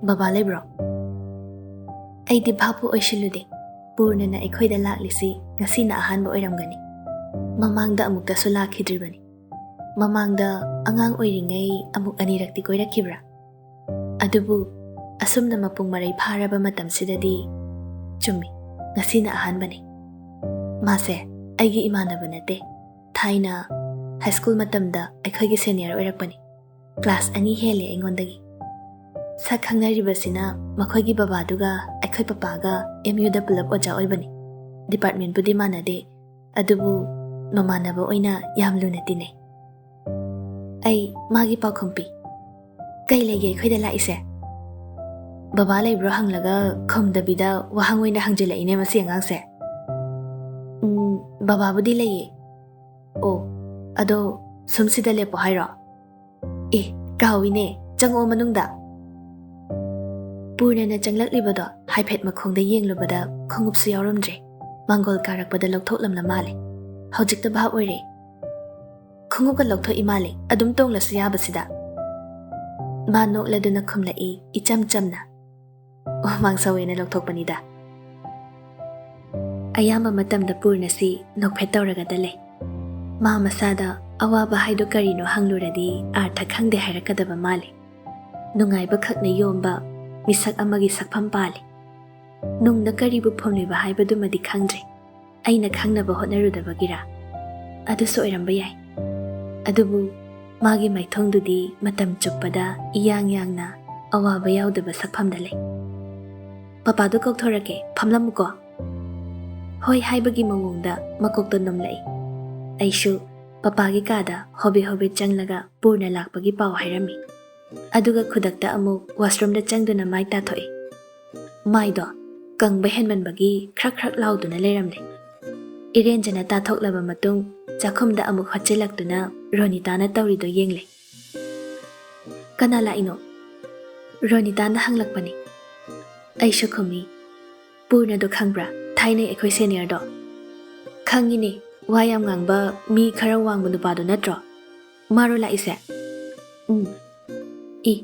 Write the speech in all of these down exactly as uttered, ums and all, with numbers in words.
"ꯕꯕꯥ ꯂꯩꯕ꯭ꯔꯣ?" ꯑꯩꯗꯤ ꯚꯥꯞꯄꯨ ꯑꯣꯏꯁꯤꯜꯂꯨꯗꯦ꯫ ꯄꯨꯔꯅꯅ ꯑꯩꯈꯣꯏꯗ ꯂꯥꯛꯂꯤꯁꯤ ꯉꯁꯤꯅ ꯑꯍꯥꯟꯕ ꯑꯣꯏꯔꯝꯒꯅꯤ꯫ ꯃꯃꯥꯡꯗ ꯑꯃꯨꯛꯇꯁꯨ ꯂꯥꯛꯈꯤꯗ꯭ꯔꯤꯕꯅꯤ꯫ ꯃꯃꯥꯡꯗ ꯑꯉꯥꯡ ꯑꯣꯏꯔꯤꯉꯩ ꯑꯃꯨꯛ ꯑꯅꯤꯔꯛꯇꯤ ꯀꯣꯏꯔꯛꯈꯤꯕ꯭ꯔꯥ? ꯑꯗꯨꯕꯨ ꯑꯁꯨꯝꯅ ꯃꯄꯨꯡ ꯃꯔꯩ ꯐꯥꯔꯕ ꯃꯇꯝꯁꯤꯗꯗꯤ, ꯆꯨꯝꯃꯤ, ꯉꯁꯤꯅ ꯑꯍꯥꯟꯕꯅꯤ꯫ ꯃꯥꯁꯦ ꯑꯩꯒꯤ ꯏꯃꯥꯟꯅꯕ ꯅꯠꯇꯦ꯫ ꯊꯥꯏꯅ ꯍꯥꯏ ꯁ꯭ꯀꯨꯜ ꯃꯇꯝꯗ ꯑꯩꯈꯣꯏꯒꯤ ꯁꯦꯅꯤꯌꯔ ꯑꯣꯏꯔꯛꯄꯅꯤ꯫ ꯀ꯭ꯂꯥꯁ ꯑꯅꯤ ꯍꯦꯜꯂꯦ ꯑꯩꯉꯣꯟꯗꯒꯤ꯫ ꯁꯛ ꯈꯪꯅꯔꯤꯕꯁꯤꯅ ꯃꯈꯣꯏꯒꯤ ꯕꯕꯥꯗꯨꯒ ꯑꯩꯈꯣꯏ ꯄꯄꯥꯒ ꯑꯦꯝ ꯌꯨꯗ ꯄꯨꯂꯞ ꯑꯣꯖꯥ ꯑꯣꯏꯕꯅꯤ꯫ ꯗꯤꯄꯥꯔꯠꯃꯦꯟꯕꯨꯗꯤ ꯃꯥꯟꯅꯗꯦ, ꯑꯗꯨꯕꯨ ꯃꯃꯥꯟꯅꯕ ꯑꯣꯏꯅ ꯌꯥꯝ ꯂꯨꯅ ꯇꯤꯟꯅꯩ꯫ ꯑꯩ ꯃꯥꯒꯤ ꯄꯥꯎꯈꯨꯝ ꯄꯤ꯫ "ꯀꯩ ꯂꯩꯒꯦ ꯑꯩꯈꯣꯏꯗ ꯂꯥꯛꯏꯁꯦ?" ꯕꯕꯥ ꯂꯩꯕ꯭ꯔꯣ ꯍꯪꯂꯒ ꯈꯨꯝꯗꯕꯤꯗ ꯋꯥꯍꯪ ꯑꯣꯏꯅ ꯍꯪꯖꯤꯜꯂꯛꯏꯅꯦ ꯃꯁꯤ ꯑꯉꯥꯡꯁꯦ꯫ "ꯎꯝ, ꯕꯕꯥꯕꯨꯗꯤ ꯂꯩꯌꯦ꯫" "ꯑꯣ, ꯑꯗꯣ ꯁꯨꯝ ꯁꯤꯗ ꯂꯦꯞꯄꯣ ꯍꯥꯏꯔꯣ?" "ꯑꯦ, ꯀꯥꯎꯏꯅꯦ, ꯆꯪꯉꯛꯑꯣ ꯃꯅꯨꯡꯗ꯫" ꯄꯨꯔꯅꯅ ꯆꯪꯂꯛꯂꯤꯕꯗꯣ ꯍꯥꯏꯐꯦꯠ ꯃꯈꯣꯡꯗ ꯌꯦꯡꯂꯨꯕꯗ ꯈꯣꯡꯎꯞꯁꯨ ꯌꯥꯎꯔꯝꯗ꯭ꯔꯦ꯫ ꯃꯥꯡꯒꯣꯜ ꯀꯥꯔꯛꯄꯗ ꯂꯧꯊꯣꯛꯂꯝꯂ ꯃꯥꯜꯂꯦ꯫ ꯍꯧꯖꯤꯛꯇ ꯚꯥꯞ ꯑꯣꯏꯔꯦ꯫ "ꯈꯣꯡꯎꯞꯀ ꯂꯧꯊꯣꯛꯏ ꯃꯥꯜꯂꯦ, ꯑꯗꯨꯝ ꯇꯣꯡꯂꯁꯨ ꯌꯥꯕꯁꯤꯗ꯫" ꯃꯥ ꯅꯣꯛꯂꯗꯨꯅ ꯈꯨꯝꯂꯛꯏ ꯏꯆꯝ ꯆꯝꯅ꯫ "ꯍꯨꯃꯥꯡ ꯁꯧꯋꯦꯅ ꯂꯧꯊꯣꯛꯄꯅꯤꯗ꯫" ꯑꯌꯥꯝꯕ ꯃꯇꯝꯗ ꯄꯨꯔꯅꯁꯤ ꯅꯣꯛꯐꯦꯠ ꯇꯧꯔꯒꯗ ꯂꯩ꯫ ꯃꯥ ꯃꯁꯥꯗ ꯑꯋꯥꯕ ꯍꯥꯏꯗꯣ ꯀꯔꯤꯅꯣ ꯍꯪꯂꯨꯔꯗꯤ ꯑꯥꯔꯊ ꯈꯪꯗꯦ ꯍꯥꯏꯔꯛꯀꯗꯕ ꯃꯥꯜꯂꯤ꯫ ꯅꯨꯡꯉꯥꯏꯕ ꯈꯛꯅ ꯌꯣꯝꯕ ꯃꯤꯁꯛ ꯑꯃꯒꯤ ꯁꯛꯐꯝ ꯄꯥꯜꯂꯤ꯫ ꯅꯨꯡꯗ ꯀꯔꯤꯕꯨ ꯐꯨꯝꯂꯤꯕ ꯍꯥꯏꯕꯗꯨꯃꯗꯤ ꯈꯪꯗ꯭ꯔꯦ꯫ ꯑꯩꯅ ꯈꯪꯅꯕ ꯍꯣꯠꯅꯔꯨꯗꯕꯒꯤꯔꯥ? ꯑꯗꯨꯁꯨ ꯑꯣꯏꯔꯝꯕ ꯌꯥꯏ꯫ ꯑꯗꯨꯕꯨ ꯃꯥꯒꯤ ꯃꯥꯏꯊꯣꯡꯗꯨꯗꯤ ꯃꯇꯝ ꯆꯨꯞꯄꯗ ꯏꯌꯥꯡ ꯌꯥꯡꯅ ꯑꯋꯥꯕ ꯌꯥꯎꯗꯕ ꯁꯛꯐꯝꯗ ꯂꯩ꯫ "ꯄꯄꯥꯗꯣ ꯀꯧꯊꯣꯔꯛꯀꯦ, ꯐꯝꯂꯝꯃꯨꯀꯣ꯫" ꯍꯣꯏ ꯍꯥꯏꯕꯒꯤ ꯃꯑꯣꯡꯗ ꯃꯀꯣꯛꯇꯣ ꯅꯣꯝꯂꯛꯏ꯫ ꯑꯩꯁꯨ ꯄꯄꯥꯒꯤ ꯀꯥꯗ ꯍꯣꯕꯦ ꯍꯣꯕꯦ ꯆꯪꯂꯒ ꯄꯨꯔꯅ ꯂꯥꯛꯄꯒꯤ ꯄꯥꯎ ꯍꯥꯏꯔꯝꯃꯤ꯫ ꯑꯗꯨꯒ ꯈꯨꯗꯛꯇ ꯑꯃꯨꯛ ꯋꯥꯁꯔꯨꯝꯗ ꯆꯪꯗꯨꯅ ꯃꯥꯏ ꯇꯥꯊꯣꯛꯏ꯫ ꯃꯥꯏꯗꯣ ꯀꯪꯕ ꯍꯦꯟꯃꯟꯕꯒꯤ ꯈ꯭ꯔꯛ ꯈ꯭ꯔꯛ ꯂꯥꯎꯗꯨꯅ ꯂꯩꯔꯝꯂꯦ꯫ ꯏꯔꯦꯟꯖꯅ ꯇꯥꯊꯣꯛꯂꯕ ꯃꯇꯨꯡ ꯆꯥꯛꯈꯨꯝꯗ ꯑꯃꯨꯛ ꯍꯣꯠꯆꯤꯜꯂꯛꯇꯨꯅ ꯔꯣꯅꯤꯇꯥꯅ ꯇꯧꯔꯤꯗꯣ ꯌꯦꯡꯂꯦ꯫ "ꯀꯅꯥ ꯂꯥꯛꯏꯅꯣ?" ꯔꯣꯅꯤꯇꯥꯅ ꯍꯪꯂꯛꯄꯅꯤ꯫ ꯑꯩꯁꯨ ꯈꯨꯝꯃꯤ, "ꯄꯨꯔꯅꯗꯣ ꯈꯪꯕ꯭ꯔꯥ? ꯊꯥꯏꯅꯩ ꯑꯩꯈꯣꯏ ꯁꯦꯅꯤꯌꯔꯗꯣ?" "ꯈꯪꯉꯤꯅꯦ, ꯋꯥ ꯌꯥꯝ ꯉꯥꯡꯕ, ꯃꯤ ꯈꯔ ꯋꯥꯡꯕ ꯅꯨꯄꯥꯗꯣ ꯅꯠꯇ꯭ꯔꯣ? ꯃꯥꯔꯣ ꯂꯥꯛꯏꯁꯦ?" "ꯎꯝ꯫" "ꯏ,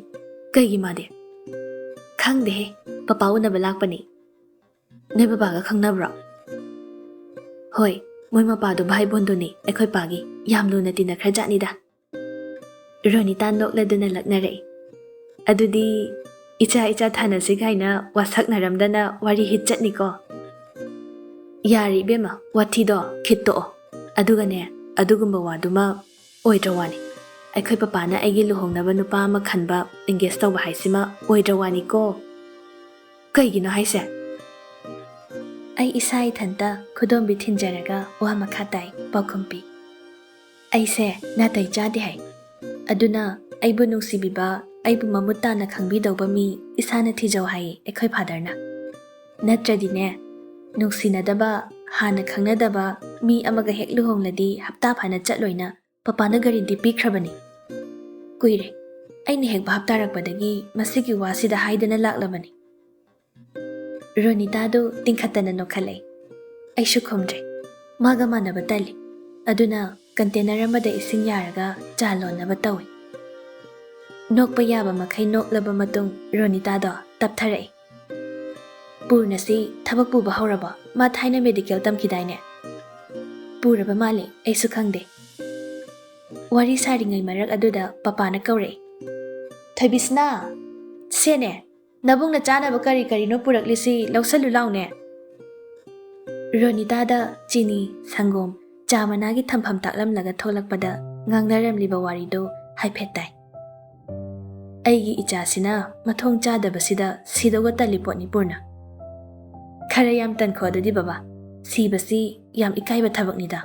ꯀꯩꯒꯤ ꯃꯥꯗꯤ?" ꯈꯪꯗꯦꯍꯦ, ꯄꯄꯥ ꯎꯅꯕ ꯂꯥꯛꯄꯅꯤ꯫ ꯅꯣꯏ ꯕꯕꯥꯒ ꯈꯪꯅꯕ꯭ꯔꯣ? ꯍꯣꯏ, ꯃꯣꯏ ꯃꯄꯥꯗꯣ ꯚꯥꯏ ꯕꯣꯟꯗꯨꯅꯤ ꯑꯩꯈꯣꯏ ꯄꯥꯒꯤ꯫ ꯌꯥꯝ ꯂꯨꯅ ꯇꯤꯟꯅꯈ꯭ꯔꯖꯥꯠꯅꯤꯗ꯫ ꯔꯣꯅꯤꯇꯥ ꯅꯣꯛꯂꯗꯨꯅ ꯂꯛꯅꯔꯛꯏ꯫ ꯑꯗꯨꯗꯤ ꯏꯆꯥ ꯏꯆꯥ ꯊꯥꯅꯁꯤ ꯀꯥꯏꯅ ꯋꯥꯁꯛꯅꯔꯝꯗꯅ ꯋꯥꯔꯤ ꯍꯤꯠ ꯆꯠꯅꯤꯀꯣ꯫ ꯌꯥꯔꯦ ꯏꯕꯦꯝꯃ, ꯋꯥꯊꯤꯗꯣ ꯈꯤꯠꯇꯣꯛꯑꯣ꯫ ꯑꯗꯨꯒꯅꯦ, ꯑꯗꯨꯒꯨꯝꯕ ꯋꯥꯗꯨꯃ ꯑꯣꯏꯗ꯭ꯔ ꯋꯥꯅꯤ꯫ ꯑꯩꯈꯣꯏ ꯄꯄꯥꯅ ꯑꯩꯒꯤ ꯂꯨꯍꯣꯡꯅꯕ ꯅꯨꯄꯥ ꯑꯃ ꯈꯟꯕ, engage ꯇꯧꯕ ꯍꯥꯏꯁꯤꯃ ꯑꯣꯏꯗ꯭ꯔ ꯋꯥꯅꯤꯀꯣ꯫ ꯀꯩꯒꯤꯅꯣ ꯍꯥꯏꯁꯦ? ꯑꯩ ꯏꯁꯥ ꯏꯊꯟꯇ ꯈꯨꯗꯣꯝꯕꯤ ꯊꯤꯟꯖꯔꯒ ꯋꯥ ꯃꯈꯥ ꯇꯥꯏ ꯄꯥꯎꯈꯨꯝ ꯄꯤ꯫ ꯑꯩꯁꯦ ꯅꯥꯇꯩ ꯆꯥꯗꯦ ꯍꯥꯏ꯫ ꯑꯗꯨꯅ ꯑꯩꯕꯨ ꯅꯨꯡꯁꯤꯕꯤꯕ, ꯑꯩꯕꯨ ꯃꯃꯨꯠ ꯇꯥꯅ ꯈꯪꯕꯤꯗꯧꯕ ꯃꯤ ꯏꯁꯥꯅ ꯊꯤꯖꯧ ꯍꯥꯏꯌꯦ ꯑꯩꯈꯣꯏ ꯐꯥꯗꯔꯅ꯫ ꯅꯠꯇ꯭ꯔꯗꯤꯅꯦ, ꯅꯨꯡꯁꯤꯅꯗꯕ, ꯍꯥꯟꯅ ꯈꯪꯅꯗꯕ ꯃꯤ ꯑꯃꯒ ꯍꯦꯛ ꯂꯨꯍꯣꯡꯂꯗꯤ ꯍꯞꯇꯥ ꯐꯥꯅ ꯆꯠꯂꯣꯏꯅ ꯄꯄꯥꯅ ꯒꯥꯔꯦꯟꯇꯤ ꯄꯤꯈ꯭ꯔꯕꯅꯤ꯫ ꯀꯨꯏꯔꯦ, ꯑꯩꯅ ꯍꯦꯛ ꯚꯥꯞ ꯇꯥꯔꯛꯄꯗꯒꯤ ꯃꯁꯤꯒꯤ ꯋꯥꯁꯤꯗ ꯍꯥꯏꯗꯅ ꯂꯥꯛꯂꯕꯅꯤ꯫ ꯔꯣꯅꯤꯇꯥꯗꯨ ꯇꯤꯡꯈꯠꯇꯅ ꯅꯣꯛꯈꯠꯂꯛꯏ꯫ ꯑꯩꯁꯨ ꯈꯨꯝꯗ꯭ꯔꯦ꯫ ꯃꯥꯒ ꯃꯥꯟꯅꯕ ꯇꯜꯂꯤ꯫ ꯑꯗꯨꯅ ꯀꯟꯇꯦꯅꯔ ꯑꯃꯗ ꯏꯁꯤꯡ ꯌꯥꯔꯒ ꯆꯥ ꯂꯣꯟꯅꯕ ꯇꯧꯏ꯫ ꯅꯣꯛꯄ ꯌꯥꯕ ꯃꯈꯩ ꯅꯣꯛꯂꯕ ꯃꯇꯨꯡ ꯔꯣꯅꯤꯇꯥꯗꯣ ꯇꯞꯊꯔꯛꯏ꯫ ꯄꯨꯔꯅꯁꯤ ꯊꯕꯛ ꯄꯨꯕ ꯍꯧꯔꯕꯣ? ꯃꯥ ꯊꯥꯏꯅ ꯃꯦꯗꯤꯀꯦꯜ ꯇꯝꯈꯤꯗꯥꯏꯅꯦ? ꯄꯨꯔꯕ ꯃꯥꯜꯂꯤ, ꯑꯩꯁꯨ ꯈꯪꯗꯦ꯫ ꯋꯥꯔꯤ ꯁꯥꯔꯤꯉꯩ ꯃꯔꯛ ꯑꯗꯨꯗ ꯄꯄꯥꯅ ꯀꯧꯔꯛꯏ꯫ ꯊꯣꯏꯕꯤꯁꯅꯥ! ꯁꯦꯅꯦ! ꯅꯕꯨꯡꯅ ꯆꯥꯅꯕ ꯀꯔꯤ ꯀꯔꯤꯅꯣ ꯄꯨꯔꯛꯂꯤꯁꯤ ꯂꯧꯁꯜꯂꯨ ꯂꯥꯎꯅꯦ꯫ ꯔꯣꯅꯤꯇꯥꯗ ꯆꯤꯅꯤ, ꯁꯪꯒꯣꯝ, ꯆꯥ ꯃꯅꯥꯒꯤ ꯊꯝꯐꯝ ꯇꯥꯛꯂꯝꯂꯒ ꯊꯣꯛꯂꯛꯄꯗ ꯉꯥꯡꯅꯔꯝꯂꯤꯕ ꯋꯥꯔꯤꯗꯨ ꯍꯥꯏꯐꯦꯠ ꯇꯥꯏ꯫ ꯑꯩꯒꯤ ꯏꯆꯥꯁꯤꯅ ꯃꯊꯣꯡ ꯆꯥꯗꯕꯁꯤꯗ ꯁꯤꯗꯧꯒ ꯇꯜꯂꯤ ꯄꯣꯠꯅꯤ ꯄꯨꯔꯅ꯫ ꯈꯔ ꯌꯥꯝ ꯇꯟꯈꯣ ꯑꯗꯨꯗꯤ ꯕꯕꯥ꯫ ꯁꯤꯕꯁꯤ ꯌꯥꯝ ꯏꯀꯥꯏꯕ ꯊꯕꯛꯅꯤꯗ꯫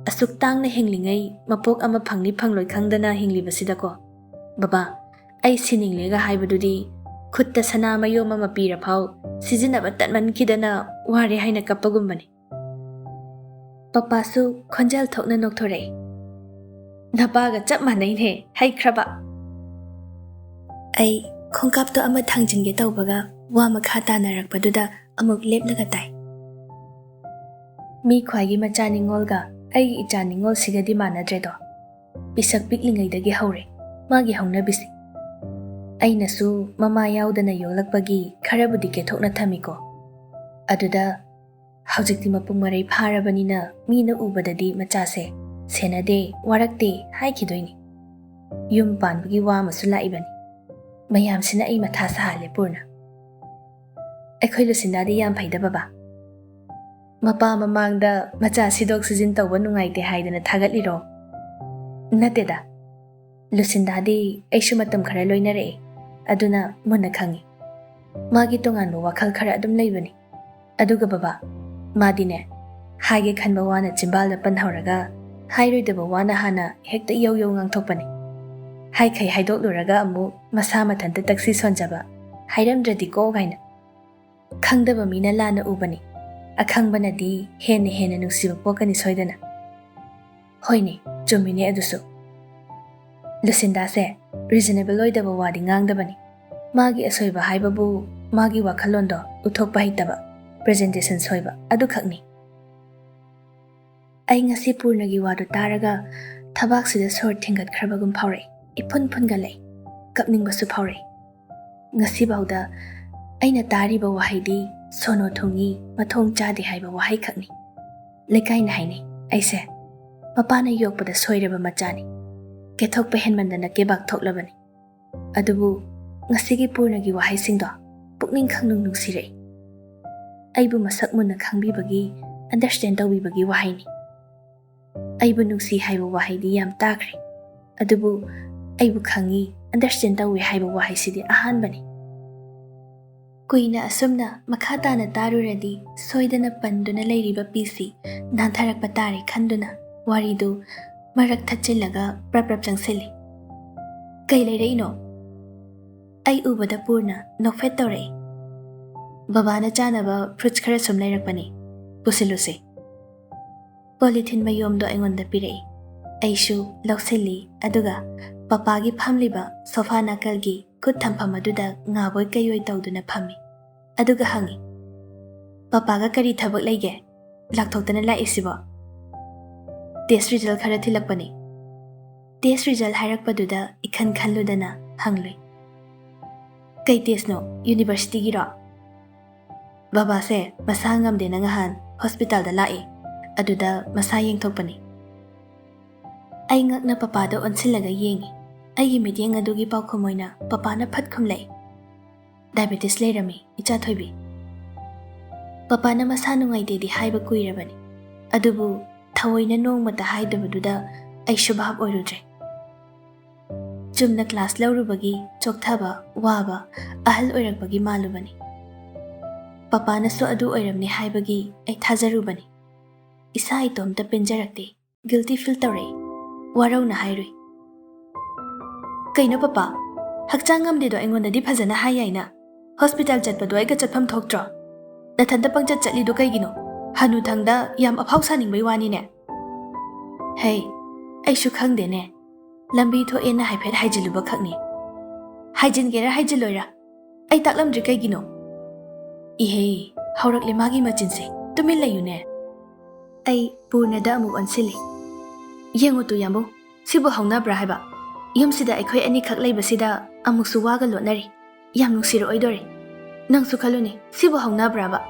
ꯑꯁꯨꯛ ꯇꯥꯡꯅ ꯍꯤꯡꯂꯤꯉꯩ ꯃꯄꯣꯛ ꯑꯃ ꯐꯪꯅꯤ ꯐꯪꯂꯣꯏ ꯈꯪꯗꯅ ꯍꯤꯡꯂꯤꯕꯁꯤꯗꯀꯣ꯫ ꯕꯕꯥ, ꯑꯩ ꯁꯤꯅꯤꯡꯂꯦꯒ ꯍꯥꯏꯕꯗꯨꯗꯤ ꯈꯨꯠꯇ ꯁꯅꯥ ꯃꯌꯣꯝ ꯑꯃ ꯄꯤꯔꯐꯥꯎ ꯁꯤꯖꯤꯟꯅꯕ ꯇꯟꯃꯟꯈꯤꯗꯅ ꯋꯥꯔꯦ ꯍꯥꯏꯅ ꯀꯞꯄꯒꯨꯝꯕꯅꯤ꯫ ꯄꯄꯥꯁꯨ ꯈꯣꯟꯖꯦꯜ ꯊꯣꯛꯅ ꯅꯣꯛꯊꯣꯔꯛꯏ꯫ ꯅꯄꯥꯒ ꯆꯞ ꯃꯥꯟꯅꯩꯅꯦ, ꯍꯩꯈ꯭ꯔꯕ꯫ ꯑꯩ ꯈꯣꯡꯀꯥꯞꯇꯣ ꯑꯃ ꯊꯥꯡꯖꯤꯟꯒꯦ ꯇꯧꯕꯒ ꯋꯥ ꯃꯈꯥ ꯇꯥꯅꯔꯛꯄꯗꯨꯗ ꯑꯃꯨꯛ ꯂꯦꯞꯂꯒ ꯇꯥꯏ꯫ ꯃꯤ ꯈ꯭ꯋꯥꯏꯒꯤ ꯃꯆꯥ ꯅꯤꯉꯣꯜꯒ ꯑꯩꯒꯤ ꯏꯆꯥ ꯅꯤꯉꯣꯜꯁꯤꯒꯗꯤ ꯃꯥꯟꯅꯗ꯭ꯔꯦꯗꯣ꯫ ꯄꯤꯁꯛ ꯄꯤꯛꯂꯤꯉꯩꯗꯒꯤ ꯍꯧꯔꯦ ꯃꯥꯒꯤ ꯍꯧꯅꯕꯤꯁꯤ꯫ ꯑꯩꯅꯁꯨ ꯃꯃꯥ ꯌꯥꯎꯗꯅ ꯌꯣꯛꯂꯛꯄꯒꯤ ꯈꯔꯕꯨꯗꯤ ꯀꯦꯊꯣꯛꯅ ꯊꯝꯃꯤꯀꯣ꯫ ꯑꯗꯨꯗ ꯍꯧꯖꯤꯛꯇꯤ ꯃꯄꯨꯡ ꯃꯔꯩ ꯐꯥꯔꯕꯅꯤꯅ ꯃꯤꯅ ꯎꯕꯗꯗꯤ ꯃꯆꯥꯁꯦ "ꯁꯦꯟꯅꯗꯦ, ꯋꯥꯔꯛꯇꯦ" ꯍꯥꯏꯈꯤꯗꯣꯏꯅꯤ꯫ ꯌꯨꯝ ꯄꯥꯟꯕꯒꯤ ꯋꯥ ꯑꯃꯁꯨ ꯂꯥꯛꯏꯕꯅꯤ꯫ ꯃꯌꯥꯝꯁꯤꯅ ꯑꯩ ꯃꯊꯥ ꯁꯥꯍꯜꯂꯦ ꯄꯨꯔꯅ꯫ ꯑꯩꯈꯣꯏ ꯂꯨꯁꯤꯟꯗꯥꯗꯤ ꯌꯥꯝ ꯐꯩꯗ ꯕꯕꯥ꯫ ꯃꯄꯥ ꯃꯃꯥꯡꯗ ꯃꯆꯥ ꯁꯤꯗꯣꯛ ꯁꯤꯖꯤꯟ ꯇꯧꯕ ꯅꯨꯡꯉꯥꯏꯇꯦ ꯍꯥꯏꯗꯅ ꯊꯥꯒꯠꯂꯤꯔꯣ? ꯅꯠꯇꯦꯗ꯫ ꯂꯨꯁꯤꯟꯗꯥꯗꯤ ꯑꯩꯁꯨ ꯃꯇꯝ ꯈꯔ ꯂꯣꯏꯅꯔꯛꯑꯦ, ꯑꯗꯨꯅ ꯃꯨꯟꯅ ꯈꯪꯉꯤ꯫ ꯃꯥꯒꯤ ꯇꯣꯉꯥꯟꯕ ꯋꯥꯈꯜ ꯈꯔ ꯑꯗꯨꯝ ꯂꯩꯕꯅꯤ꯫ ꯑꯗꯨꯒ ꯕꯕꯥ, ꯃꯥꯗꯤꯅꯦ, ꯍꯥꯏꯒꯦ ꯈꯟꯕ ꯋꯥꯅ ꯆꯤꯝꯕꯥꯜꯗ ꯄꯟꯍꯧꯔꯒ ꯍꯥꯏꯔꯣꯏꯗꯕ ꯋꯥꯅ ꯍꯥꯟꯅ ꯍꯦꯛꯇ ꯌꯧ ꯌꯧ ꯉꯥꯡꯊꯣꯛꯄꯅꯤ꯫ ꯍꯥꯏꯈꯩ ꯍꯥꯏꯗꯣꯛꯂꯨꯔꯒ ꯑꯃꯨꯛ ꯃꯁꯥ ꯃꯊꯟꯇ ꯇꯛꯁꯤ ꯁꯣꯟꯖꯕ, "ꯍꯥꯏꯔꯝꯗ꯭ꯔꯗꯤꯀꯣ" ꯀꯥꯏꯅ꯫ ꯈꯪꯗꯕ ꯃꯤꯅ ꯂꯥꯟꯅ ꯎꯕꯅꯤ꯫ ꯑꯈꯪꯕꯅꯗꯤ ꯍꯦꯟꯅ ꯍꯦꯟꯅ ꯅꯨꯡꯁꯤꯕ ꯄꯣꯛꯀꯅꯤ ꯁꯣꯏꯗꯅ꯫ ꯍꯣꯏꯅꯦ, ꯆꯨꯝꯃꯤꯅꯦ ꯑꯗꯨꯁꯨ꯫ ꯂꯨꯁꯤꯟꯗꯥꯁꯦ ꯔꯤꯖꯅꯦꯕꯜ ꯑꯣꯏꯗꯕ ꯋꯥꯗꯤ ꯉꯥꯡꯗꯕꯅꯤ꯫ ꯃꯥꯒꯤ ꯑꯁꯣꯏꯕ ꯍꯥꯏꯕꯕꯨ ꯃꯥꯒꯤ ꯋꯥꯈꯜꯂꯣꯟꯗꯣ ꯎꯠꯊꯣꯛꯄ ꯍꯩꯇꯕ, ꯄ꯭ꯔꯖꯦꯟꯇꯦꯁꯟ ꯁꯣꯏꯕ ꯑꯗꯨꯈꯛꯅꯤ꯫ ꯑꯩ ꯉꯁꯤ ꯄꯨꯔꯅꯒꯤ ꯋꯥꯗꯨ ꯇꯥꯔꯒ ꯊꯕꯥꯛꯁꯤꯗ ꯁꯣꯔ ꯊꯤꯡꯒꯠꯈ꯭ꯔꯕꯒꯨꯝ ꯐꯥꯎꯔꯛꯏ꯫ ꯏꯐꯨꯟ ꯐꯨꯟꯒꯠꯂꯛꯏ꯫ ꯀꯞꯅꯤꯡꯕꯁꯨ ꯐꯥꯎꯔꯛꯏ꯫ ꯉꯁꯤꯐꯥꯎꯗ ꯑꯩꯅ ꯇꯥꯔꯤꯕ ꯋꯥꯍꯩꯗꯤ "ꯁꯣꯅꯣ ꯊꯨꯡꯉꯤ, ꯃꯊꯣꯡ ꯆꯥꯗꯦ" ꯍꯥꯏꯕ ꯋꯥꯍꯩ ꯈꯛꯅꯤ꯫ ꯂꯩꯀꯥꯏꯅ ꯍꯥꯏꯅꯩ ꯑꯩꯁꯦ ꯃꯄꯥꯅ ꯌꯣꯛꯄꯗ ꯁꯣꯏꯔꯕ ꯃꯆꯥꯅꯤ, ꯀꯦꯊꯣꯛꯄ ꯍꯦꯟꯃꯟꯗꯅ ꯀꯦꯕꯥꯛ ꯊꯣꯛꯂꯕꯅꯤ꯫ ꯑꯗꯨꯕꯨ ꯉꯁꯤꯒꯤ ꯄꯨꯔꯅꯒꯤ ꯋꯥꯍꯩꯁꯤꯡꯗꯣ ꯄꯨꯛꯅꯤꯡ ꯈꯪꯅꯨꯡ ꯅꯨꯡꯁꯤꯔꯛꯏ꯫ ꯑꯩꯕꯨ ꯃꯁꯛ ꯃꯨꯟꯅ ꯈꯪꯕꯤꯕꯒꯤ, ꯑꯟꯗꯔꯁ꯭ꯇꯦꯟ ꯇꯧꯕꯤꯕꯒꯤ ꯋꯥꯍꯩꯅꯤ꯫ ꯑꯩꯕꯨ ꯅꯨꯡꯁꯤ ꯍꯥꯏꯕ ꯋꯥꯍꯩꯗꯤ ꯌꯥꯝ ꯇꯥꯈ꯭ꯔꯦ, ꯑꯗꯨꯕꯨ "ꯑꯩꯕꯨ ꯈꯪꯉꯤ, ꯑꯟꯗꯔꯁ꯭ꯇꯦꯟ ꯇꯧꯏ" ꯍꯥꯏꯕ ꯋꯥꯍꯩꯁꯤꯗꯤ ꯑꯍꯥꯟꯕꯅꯤ꯫ ꯀꯨꯏꯅ ꯑꯁꯨꯝꯅ ꯃꯈꯥ ꯇꯥꯅ ꯇꯥꯔꯨꯔꯗꯤ ꯁꯣꯏꯗꯅ ꯄꯟꯗꯨꯅ ꯂꯩꯔꯤꯕ ꯄꯤꯁꯤ ꯅꯥꯟꯊꯔꯛꯄ ꯇꯥꯔꯦ ꯈꯟꯗꯨꯅ ꯋꯥꯔꯤꯗꯨ ꯃꯔꯛ ꯊꯠꯆꯤꯜꯂꯒ ꯄ꯭ꯔꯞ ꯄ꯭ꯔꯞ ꯆꯪꯁꯤꯜꯂꯤ꯫ "ꯀꯩ ꯂꯩꯔꯛꯏꯅꯣ?" ꯑꯩ ꯎꯕꯗ ꯄꯨꯔꯅ ꯅꯣꯛꯐꯦꯠ ꯇꯧꯔꯛꯏ꯫ "ꯕꯕꯥꯅ ꯆꯥꯅꯕ ꯐ꯭ꯔꯨꯠꯁ ꯈꯔ ꯁꯨꯝ ꯂꯩꯔꯛꯄꯅꯤ, ꯄꯨꯁꯤꯜꯂꯨꯁꯦ꯫" ꯄꯣꯂꯤꯊꯤꯟ ꯃꯌꯣꯝꯗꯣ ꯑꯩꯉꯣꯟꯗ ꯄꯤꯔꯛꯏ꯫ ꯑꯩꯁꯨ ꯂꯧꯁꯤꯜꯂꯤ, ꯑꯗꯨꯒ ꯄꯄꯥꯒꯤ ꯐꯝꯂꯤꯕ ꯁꯣꯐꯥ ꯅꯥꯀꯜꯒꯤ ꯈꯨꯠ ꯊꯝꯐꯝ ꯑꯗꯨꯗ ꯉꯥꯕꯣꯏ ꯀꯩꯑꯣꯏ ꯇꯧꯗꯨꯅ ꯐꯝꯃꯤ꯫ ꯑꯗꯨꯒ ꯍꯪꯉꯤ, "ꯄꯄꯥꯒ ꯀꯔꯤ ꯊꯕꯛ ꯂꯩꯒꯦ? ꯂꯥꯛꯊꯣꯛꯇꯅ ꯂꯥꯛꯏꯁꯤꯕꯣ?" "ꯇꯦꯁ ꯔꯤꯖꯜ ꯈꯔ ꯊꯤꯜꯂꯛꯄꯅꯤ꯫" ꯇꯦꯁ ꯔꯤꯖꯜ ꯍꯥꯏꯔꯛꯄꯗꯨꯗ ꯏꯈꯟ ꯈꯜꯂꯨꯗꯅ ꯍꯪꯂꯨꯏ, "ꯀꯩ ꯇꯦꯁꯅꯣ? ꯌꯨꯅꯤꯚꯔꯁꯤꯇꯤꯒꯤꯔꯣ?" "ꯕꯕꯥꯁꯦ ꯃꯁꯥ ꯉꯝꯗꯦꯅ ꯉꯍꯥꯟ ꯍꯣꯁꯄꯤꯇꯥꯜꯗ ꯂꯥꯛꯑꯦ, ꯑꯗꯨꯗ ꯃꯁꯥ ꯌꯦꯡꯊꯣꯛꯄꯅꯤ꯫" ꯑꯩ ꯉꯛꯅ ꯄꯄꯥꯗ ꯑꯣꯟꯁꯤꯜꯂꯒ ꯌꯦꯡꯉꯤ꯫ ꯑꯩꯒꯤ ꯃꯤꯠꯌꯦꯡ ꯑꯗꯨꯒꯤ ꯄꯥꯎꯈꯨꯝ ꯑꯣꯏꯅ ꯄꯄꯥꯅ ꯐꯠ ꯈꯨꯝꯂꯛꯏ, "ꯗꯥꯏꯕꯦꯇꯤꯁ ꯂꯩꯔꯝꯃꯤ, ꯏꯆꯥ ꯊꯣꯏꯕꯤ꯫" ꯄꯄꯥꯅ ꯃꯁꯥ ꯅꯨꯡꯉꯥꯏꯇꯦꯗꯤ ꯍꯥꯏꯕ ꯀꯨꯏꯔꯕꯅꯤ, ꯑꯗꯨꯕꯨ ꯊꯑꯣꯏꯅ ꯅꯣꯡꯃꯇ ꯍꯥꯏꯗꯕꯗꯨꯗ ꯑꯩꯁꯨ ꯚꯥꯞ ꯑꯣꯏꯔꯨꯗ꯭ꯔꯦ꯫ ꯆꯨꯝꯅ ꯀ꯭ꯂꯥꯁ ꯂꯧꯔꯨꯕꯒꯤ ꯆꯣꯛꯊꯕ, ꯋꯥꯕ, ꯑꯍꯜ ꯑꯣꯏꯔꯛꯄꯒꯤ ꯃꯥꯜꯂꯨꯕꯅꯤ꯫ ꯄꯄꯥꯅꯁꯨ ꯑꯗꯨ ꯑꯣꯏꯔꯝꯅꯤ ꯍꯥꯏꯕꯒꯤ ꯑꯩ ꯊꯥꯖꯔꯨꯕꯅꯤ꯫ ꯏꯁꯥ ꯏꯇꯣꯝꯇ ꯄꯦꯟꯖꯔꯛꯇꯦ꯫ ꯒꯤꯜꯇꯤ ꯐꯤꯜ ꯇꯧꯔꯛꯏ꯫ ꯋꯥꯔꯧꯅ ꯍꯥꯏꯔꯨꯏ, "ꯀꯩꯅꯣ ꯄꯄꯥ? ꯍꯛꯆꯥꯡ ꯉꯝꯗꯦꯗꯣ ꯑꯩꯉꯣꯟꯗꯗꯤ ꯐꯖꯅ ꯍꯥꯏ ꯌꯥꯏꯅ꯫ ꯍꯣꯁꯄꯤꯇꯥꯜ ꯆꯠꯄꯗꯣ ꯑꯩꯒ ꯆꯠꯐꯝ ꯊꯣꯛꯇ꯭ꯔꯣ? ꯅꯊꯟꯇ ꯄꯪꯆꯠ ꯆꯠꯂꯤꯗꯣ ꯀꯩꯒꯤꯅꯣ? ꯍꯅꯨꯊꯪꯗ ꯌꯥꯝ ꯑꯐꯥꯎ ꯁꯥꯅꯤꯡꯕꯩ ꯋꯥꯅꯤꯅꯦ꯫" "ꯍꯩ, ꯑꯩꯁꯨ ꯈꯪꯗꯦꯅꯦ꯫ ꯂꯝꯕꯤ ꯊꯣꯛꯑꯦꯅ ꯍꯥꯏꯐꯦꯠ ꯍꯥꯏꯖꯤꯜꯂꯨꯕ ꯈꯛꯅꯤ꯫" "ꯍꯥꯏꯖꯤꯟꯒꯦꯔꯥ ꯍꯥꯏꯖꯤꯜꯂꯣꯏꯔꯥ? ꯑꯩ ꯇꯥꯛꯂꯝꯗ꯭ꯔꯤ ꯀꯩꯒꯤꯅꯣ?" ꯏꯍꯦ, ꯍꯧꯔꯛꯂꯦ ꯃꯥꯒꯤ ꯃꯆꯤꯟꯁꯦ꯫ "ꯇꯨꯃꯤꯟ ꯂꯩꯌꯨꯅꯦ꯫" ꯑꯩ ꯄꯨꯔꯅꯗ ꯑꯃꯨꯛ ꯑꯣꯟꯁꯤꯜꯂꯤ꯫ "ꯌꯦꯡꯉꯨ ꯇꯨ ꯌꯥꯝꯕꯨꯡ, ꯁꯤꯕꯨ ꯍꯧꯅꯕ꯭ꯔꯥ ꯍꯥꯏꯕ? ꯌꯨꯝꯁꯤꯗ ꯑꯩꯈꯣꯏ ꯑꯅꯤꯈꯛ ꯂꯩꯕꯁꯤꯗ ꯑꯃꯨꯛꯁꯨ ꯋꯥꯒ ꯂꯣꯠꯅꯔꯤ꯫ ꯌꯥꯝ ꯅꯨꯡꯁꯤꯔꯛꯑꯣꯏꯗꯣꯔꯦ꯫ ꯅꯪꯁꯨ ꯈꯜꯂꯨꯅꯦ, ꯁꯤꯕꯨ ꯍꯧꯅꯕ꯭ꯔꯥꯕ?"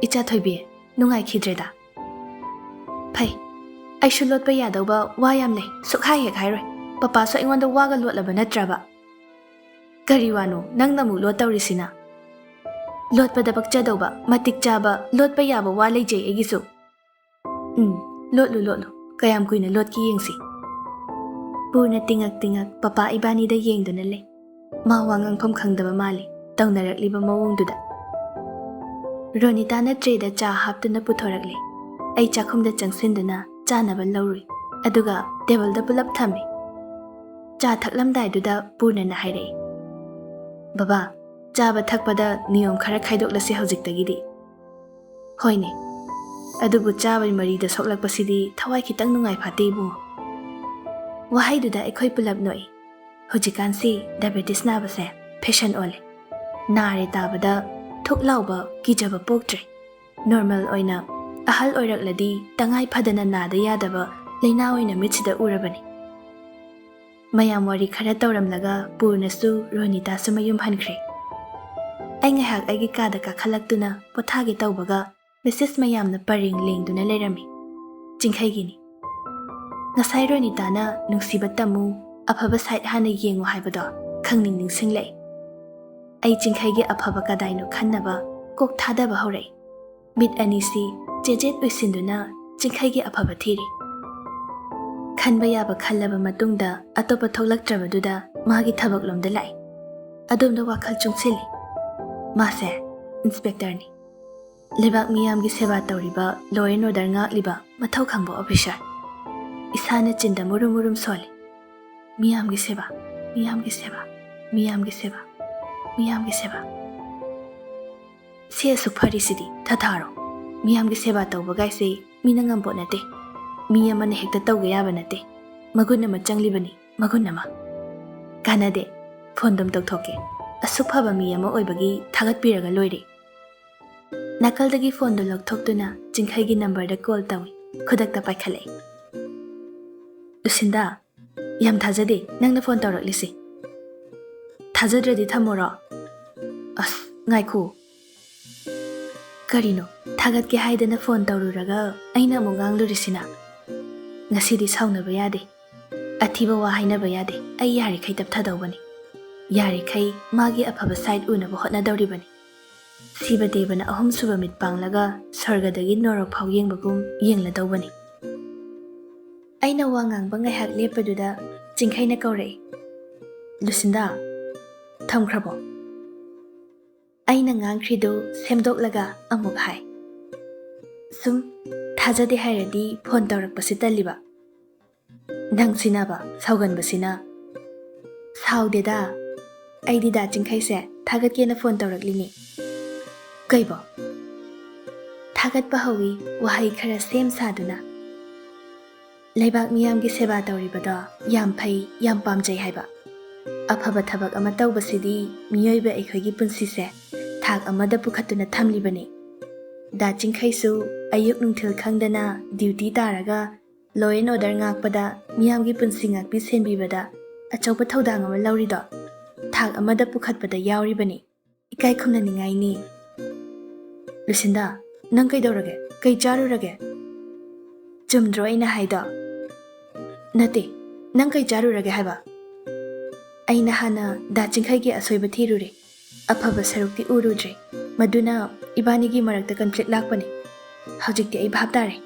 "ꯏꯆꯥ ꯊꯣꯏꯕꯤ, ꯅꯨꯡꯉꯥꯏꯈꯤꯗ꯭ꯔꯦꯗ꯫" "ꯐꯩ, ꯑꯩꯁꯨ ꯂꯣꯠꯄ ꯌꯥꯗꯧꯕ ꯋꯥ ꯌꯥꯝ ꯂꯩ, ꯁꯨꯛꯍꯥꯏ ꯍꯦꯛ ꯍꯥꯏꯔꯣꯏ꯫ ꯄꯄꯥꯁꯨ ꯑꯩꯉꯣꯟꯗ ꯋꯥꯒ ꯂꯣꯠꯂꯕ ꯅꯠꯇ꯭ꯔꯕ?" "ꯀꯔꯤ ꯋꯥꯅꯣ ꯅꯪꯅ ꯑꯃꯨꯛ ꯂꯣꯠꯇꯧꯔꯤꯁꯤꯅ?" "ꯂꯣꯠꯄꯗ ꯄꯛꯆꯗꯧꯕ, ꯃꯇꯤꯛ ꯆꯥꯕ, ꯂꯣꯠꯄ ꯌꯥꯕ ꯋꯥ ꯂꯩꯖꯩ ꯑꯩꯒꯤꯁꯨ꯫" "ꯎꯝ, ꯂꯣꯠꯂꯨ, ꯂꯣꯠꯂꯨ꯫ ꯀꯌꯥꯝ ꯀꯨꯏꯅ ꯂꯣꯠꯀꯦ ꯌꯦꯡꯁꯤ꯫" ꯄꯨꯔꯅ ꯇꯤꯉꯛ ꯇꯤꯉꯛ ꯄꯄꯥ ꯏꯕꯥꯅꯤꯗ ꯌꯦꯡꯗꯨꯅ ꯂꯩ꯫ ꯃꯥ ꯋꯥ ꯉꯥꯡꯐꯝ ꯈꯪꯗꯕ ꯃꯥꯜꯂꯤ, ꯇꯧꯅꯔꯛꯂꯤꯕ ꯃꯑꯣꯡꯗꯨꯗ꯫ ꯔꯣꯅꯤꯇꯥꯅ ꯇ꯭ꯔꯦꯗ ꯆꯥ ꯍꯥꯞꯇꯨꯅ ꯄꯨꯊꯣꯔꯛꯂꯦ꯫ ꯑꯩ ꯆꯥꯛꯈꯨꯝꯗ ꯆꯪꯁꯤꯟꯗꯨꯅ ꯆꯥꯅꯕ ꯂꯧꯔꯨꯏ, ꯑꯗꯨꯒ ꯇꯦꯕꯜꯗ ꯄꯨꯂꯞ ꯊꯝꯃꯤ꯫ ꯆꯥ ꯊꯛꯂꯝꯗꯥꯏꯗꯨꯗ ꯄꯨꯔꯅꯅ ꯍꯥꯏꯔꯛꯏ, "ꯕꯕꯥ, ꯆꯥꯕ ꯊꯛꯄꯗ ꯅꯤꯌꯣꯝ ꯈꯔ ꯈꯥꯏꯗꯣꯛꯂꯁꯤ ꯍꯧꯖꯤꯛꯇꯒꯤꯗꯤ꯫" "ꯍꯣꯏꯅꯦ, ꯑꯗꯨꯕꯨ ꯆꯥꯕꯩ ꯃꯔꯤꯗ ꯁꯣꯛꯂꯛꯄꯁꯤꯗꯤ ꯊꯋꯥꯏ ꯈꯤꯇꯪ ꯅꯨꯡꯉꯥꯏ ꯐꯥꯠꯇꯦ ꯏꯕꯨꯡꯉꯣ꯫" ꯋꯥꯍꯩꯗꯨꯗ ꯑꯩꯈꯣꯏ ꯄꯨꯂꯞ ꯅꯣꯛꯏ꯫ ꯍꯧꯖꯤꯛꯀꯥꯟꯁꯤ ꯗꯥꯏꯕꯦꯇꯤꯁ ꯅꯥꯕꯁꯦ ꯐꯦꯁꯟ ꯑꯣꯜꯂꯦ꯫ ꯅꯥꯔꯦ ꯇꯥꯕꯗ ꯊꯨꯛ ꯂꯥꯎꯕ, ꯀꯤꯖꯕ ꯄꯣꯛꯇ꯭ꯔꯦ꯫ ꯅꯣꯔꯃꯦꯜ ꯑꯣꯏꯅ ꯑꯍꯜ ꯑꯣꯏꯔꯛꯂꯗꯤ ꯇꯉꯥꯏ ꯐꯗꯅ ꯅꯥꯗ ꯌꯥꯗꯕ ꯂꯥꯏꯅꯥ ꯑꯣꯏꯅ ꯃꯤꯠꯁꯤꯗ ꯎꯔꯕꯅꯤ꯫ ꯃꯌꯥꯝ ꯋꯥꯔꯤ ꯈꯔ ꯇꯧꯔꯝꯂꯒ ꯄꯨꯔꯅꯁꯨ ꯔꯣꯅꯤꯇꯥꯁꯨ ꯃꯌꯨꯝ ꯍꯟꯈ꯭ꯔꯦ꯫ ꯑꯩ ꯉꯥꯏꯍꯥꯛ ꯑꯩꯒꯤ ꯀꯥꯗ ꯀꯥꯈꯠꯂꯛꯇꯨꯅ ꯄꯣꯊꯥꯒꯦ ꯇꯧꯕꯒ ꯃꯤꯁꯦꯁ ꯃꯌꯥꯝꯅ ꯄꯔꯦꯡ ꯂꯦꯡꯗꯨꯅ ꯂꯩꯔꯝꯃꯤ꯫ ꯆꯤꯡꯈꯩꯒꯤꯅꯤ꯫ ꯉꯁꯥꯏ ꯔꯣꯅꯤꯇꯥꯅ "ꯅꯨꯡꯁꯤꯕ ꯇꯝꯃꯨ, ꯑꯐꯕ ꯁꯥꯏꯠ ꯍꯥꯟꯅ ꯌꯦꯡꯉꯨ" ꯍꯥꯏꯕꯗꯣ ꯈꯪꯅꯤꯡ ꯅꯤꯡꯁꯤꯡꯂꯛꯏ꯫ ꯑꯩ ꯆꯤꯡꯈꯩꯒꯤ ꯑꯐꯕ ꯀꯗꯥꯏꯅꯣ ꯈꯟꯅꯕ ꯀꯣꯛ ꯊꯥꯗꯕ ꯍꯧꯔꯛꯏ꯫ ꯃꯤꯠ ꯑꯅꯤꯁꯤ ꯆꯦꯖꯦꯠ ꯎꯏꯁꯤꯟꯗꯨꯅ ꯆꯤꯡꯈꯩꯒꯤ ꯑꯐꯕ ꯊꯤꯔꯤ꯫ ꯈꯟꯕ ꯌꯥꯕ ꯈꯜꯂꯕ ꯃꯇꯨꯡꯗ ꯑꯇꯣꯞꯄ ꯊꯣꯛꯂꯛꯇ꯭ꯔꯕꯗꯨꯗ ꯃꯥꯒꯤ ꯊꯕꯛꯂꯣꯝꯗ ꯂꯥꯛꯏ꯫ ꯑꯗꯣꯝꯗ ꯋꯥꯈꯜ ꯆꯨꯡꯁꯤꯜꯂꯤ꯫ ꯃꯥꯁꯦ ꯏꯟꯁꯄꯦꯛꯇꯔꯅꯤ꯫ ꯂꯩꯕꯥꯛ ꯃꯤꯌꯥꯝꯒꯤ ꯁꯦꯕꯥ ꯇꯧꯔꯤꯕ, law and order ꯉꯥꯛꯂꯤꯕ ꯃꯊꯧ ꯈꯪꯕ ꯑꯣꯐꯤꯁꯥꯔ꯫ ꯏꯁꯥꯅ ꯆꯤꯟꯗ ꯃꯨꯔꯨꯝ ꯃꯨꯔꯨꯝ ꯁꯣꯜꯂꯤ꯫ "ꯃꯤꯌꯥꯝꯒꯤ ꯁꯦꯕꯥ, ꯃꯤꯌꯥꯝꯒꯤ ꯁꯦꯕꯥ, ꯃꯤꯌꯥꯝꯒꯤ ꯁꯦꯕꯥ, ꯃꯤꯌꯥꯝꯒꯤ ꯁꯦꯕꯥ"꯫ ꯁꯤ ꯑꯁꯨꯛ ꯐꯔꯤꯁꯤꯗꯤ ꯊꯥꯊꯥꯔꯣ꯫ ꯃꯤꯌꯥꯝꯒꯤ ꯁꯦꯕꯥ ꯇꯧꯕꯒꯥꯏꯁꯦ ꯃꯤꯅ ꯉꯝꯄꯣꯠ ꯅꯠꯇꯦ꯫ ꯃꯤ ꯑꯃꯅ ꯍꯦꯛꯇ ꯇꯧꯕ ꯌꯥꯕ ꯅꯠꯇꯦ꯫ ꯃꯒꯨꯟ ꯑꯃ ꯆꯪꯂꯤꯕꯅꯤ, ꯃꯒꯨꯟ ꯑꯃ꯫ ꯀꯥꯟꯅꯗꯦ, ꯐꯣꯟꯗꯨꯝ ꯇꯧꯊꯣꯛꯀꯦ꯫ ꯑꯁꯨꯛ ꯐꯕ ꯃꯤ ꯑꯃ ꯑꯣꯏꯕꯒꯤ ꯊꯥꯒꯠꯄꯤꯔꯒ ꯂꯣꯏꯔꯦ꯫ ꯅꯥꯀꯜꯗꯒꯤ ꯐꯣꯟꯗꯨ ꯂꯧꯊꯣꯛꯇꯨꯅ ꯆꯤꯡꯈꯩꯒꯤ ꯅꯝꯕꯔꯗ ꯀꯣꯜ ꯇꯧꯏ꯫ ꯈꯨꯗꯛꯇ ꯄꯥꯏꯈꯠꯂꯛꯏ꯫ "ꯂꯨꯁꯤꯟꯗꯥ, ꯌꯥꯝ ꯊꯥꯖꯗꯦ ꯅꯪꯅ ꯐꯣꯟ ꯇꯧꯔꯛꯂꯤꯁꯦ꯫ ꯊꯥꯖꯗ꯭ꯔꯗꯤ ꯊꯝꯃꯣꯔꯣ?" "ꯑꯁ, ꯉꯥꯏꯈꯣ꯫ ꯀꯔꯤꯅꯣ, ꯊꯥꯒꯠꯀꯦ ꯍꯥꯏꯗꯅ ꯐꯣꯟ ꯇꯧꯔꯨꯔꯒ ꯑꯩꯅ ꯑꯃꯨꯛ ꯉꯥꯡꯂꯨꯔꯤꯁꯤꯅ? ꯉꯁꯤꯗꯤ ꯁꯥꯎꯅꯕ ꯌꯥꯗꯦ꯫ ꯑꯊꯤꯕ ꯋꯥ ꯍꯥꯏꯅꯕ ꯌꯥꯗꯦ꯫ ꯑꯩ ꯌꯥꯔꯤꯈꯩ ꯇꯞꯊꯗꯧꯕꯅꯤ꯫ ꯌꯥꯔꯤꯈꯩ ꯃꯥꯒꯤ ꯑꯐꯕ ꯁꯥꯏꯠ ꯎꯅꯕ ꯍꯣꯠꯅꯗꯧꯔꯤꯕꯅꯤ꯫ ꯁꯤꯕ ꯗꯦꯕꯅ ꯑꯍꯨꯝꯁꯨꯕ ꯃꯤꯠ ꯄꯥꯡꯂꯒ ꯁ꯭ꯋꯔꯒꯗꯒꯤ ꯅꯣꯔꯣꯛ ꯐꯥꯎ ꯌꯦꯡꯕꯒꯨꯝ ꯌꯦꯡꯂꯗꯧꯕꯅꯤ"꯫ ꯑꯩꯅ ꯋꯥ ꯉꯥꯡꯕ ꯉꯥꯏꯍꯥꯛ ꯂꯦꯞꯄꯗꯨꯗ ꯆꯤꯡꯈꯩꯅ ꯀꯧꯔꯛꯏ, "ꯂꯨꯁꯤꯟꯗꯥ, ꯊꯝꯈ꯭ꯔꯕꯣ?" ꯑꯩꯅ ꯉꯥꯡꯈ꯭ꯔꯤꯗꯨ ꯁꯦꯝꯗꯣꯛꯂꯒ ꯑꯃꯨꯛ ꯍꯥꯏ, "ꯁꯨꯝ ꯊꯥꯖꯗꯦ ꯍꯥꯏꯔꯗꯤ ꯐꯣꯟ ꯇꯧꯔꯛꯄꯁꯤ ꯇꯜꯂꯤꯕ꯫ ꯅꯪꯁꯤꯅꯕ ꯁꯥꯎꯒꯟꯕꯁꯤꯅ"꯫ "ꯁꯥꯎꯗꯦꯗ, ꯑꯩꯗꯤ ꯗꯥ ꯆꯤꯡꯈꯩꯁꯦ ꯊꯥꯒꯠꯀꯦꯅ ꯐꯣꯟ ꯇꯧꯔꯛꯂꯤꯅꯤ"꯫ "ꯀꯩꯕꯣ?" ꯊꯥꯒꯠꯄ ꯍꯧꯏ, ꯋꯥꯍꯩ ꯈꯔ ꯁꯦꯝ ꯁꯥꯗꯨꯅ꯫ "ꯂꯩꯕꯥꯛ ꯃꯤꯌꯥꯝꯒꯤ ꯁꯦꯕꯥ ꯇꯧꯔꯤꯕꯗꯣ ꯌꯥꯝ ꯐꯩ, ꯌꯥꯝ ꯄꯥꯝꯖꯩ ꯍꯥꯏꯕ꯫ ꯑꯐꯕ ꯊꯕꯛ ꯑꯃ ꯇꯧꯕꯁꯤꯗꯤ ꯃꯤꯑꯣꯏꯕ ꯑꯩꯈꯣꯏꯒꯤ ꯄꯨꯟꯁꯤꯁꯦ ꯊꯥꯛ ꯑꯃꯗ ꯄꯨꯈꯠꯇꯨꯅ ꯊꯝꯂꯤꯕꯅꯤ꯫ ꯗꯥ ꯆꯤꯡꯈꯩꯁꯨ ꯑꯌꯨꯛ ꯅꯨꯡꯊꯤꯜ ꯈꯪꯗꯅ ꯗ꯭ꯌꯨꯇꯤ ꯇꯥꯔꯒ law and order ꯉꯥꯛꯄꯗ, ꯃꯤꯌꯥꯝꯒꯤ ꯄꯨꯟꯁꯤ ꯉꯥꯛꯄꯤ ꯁꯦꯟꯕꯤꯕꯗ ꯑꯆꯧꯕ ꯊꯧꯗꯥꯡ ꯑꯃ ꯂꯧꯔꯤꯗꯣ ꯊꯥꯛ ꯑꯃꯗ ꯄꯨꯈꯠꯄꯗ ꯌꯥꯎꯔꯤꯕꯅꯤ꯫ ꯏꯀꯥꯏ ꯈꯨꯝꯅꯅꯤꯡꯉꯥꯏꯅꯤ꯫ ꯂꯨꯁꯤꯟꯗꯥ, ꯅꯪ ꯀꯩꯗꯧꯔꯒꯦ? ꯀꯩ ꯆꯥꯔꯨꯔꯒꯦ? ꯆꯨꯝꯗ꯭ꯔꯣ ꯑꯩꯅ ꯍꯥꯏꯗꯣ? ꯅꯠꯇꯦ, ꯅꯪ ꯀꯩ ꯆꯥꯔꯨꯔꯒꯦ ꯍꯥꯏꯕ? ꯑꯩꯅ ꯍꯥꯟꯅ ꯗꯥ ꯆꯤꯡꯈꯩꯒꯤ ꯑꯁꯣꯏꯕ ꯊꯤꯔꯨꯔꯦ꯫ ꯑꯐꯕ ꯁꯔꯨꯛꯇꯤ ꯎꯔꯨꯗ꯭ꯔꯦ꯫ ꯃꯗꯨꯅ ꯏꯕꯥꯅꯤꯒꯤ ꯃꯔꯛꯇ ꯀꯟꯐ꯭ꯂꯤꯛ ꯂꯥꯛꯄꯅꯤ꯫ ꯍꯧꯖꯤꯛꯇꯤ ꯑꯩ ꯚꯥꯞ ꯇꯥꯔꯦ꯫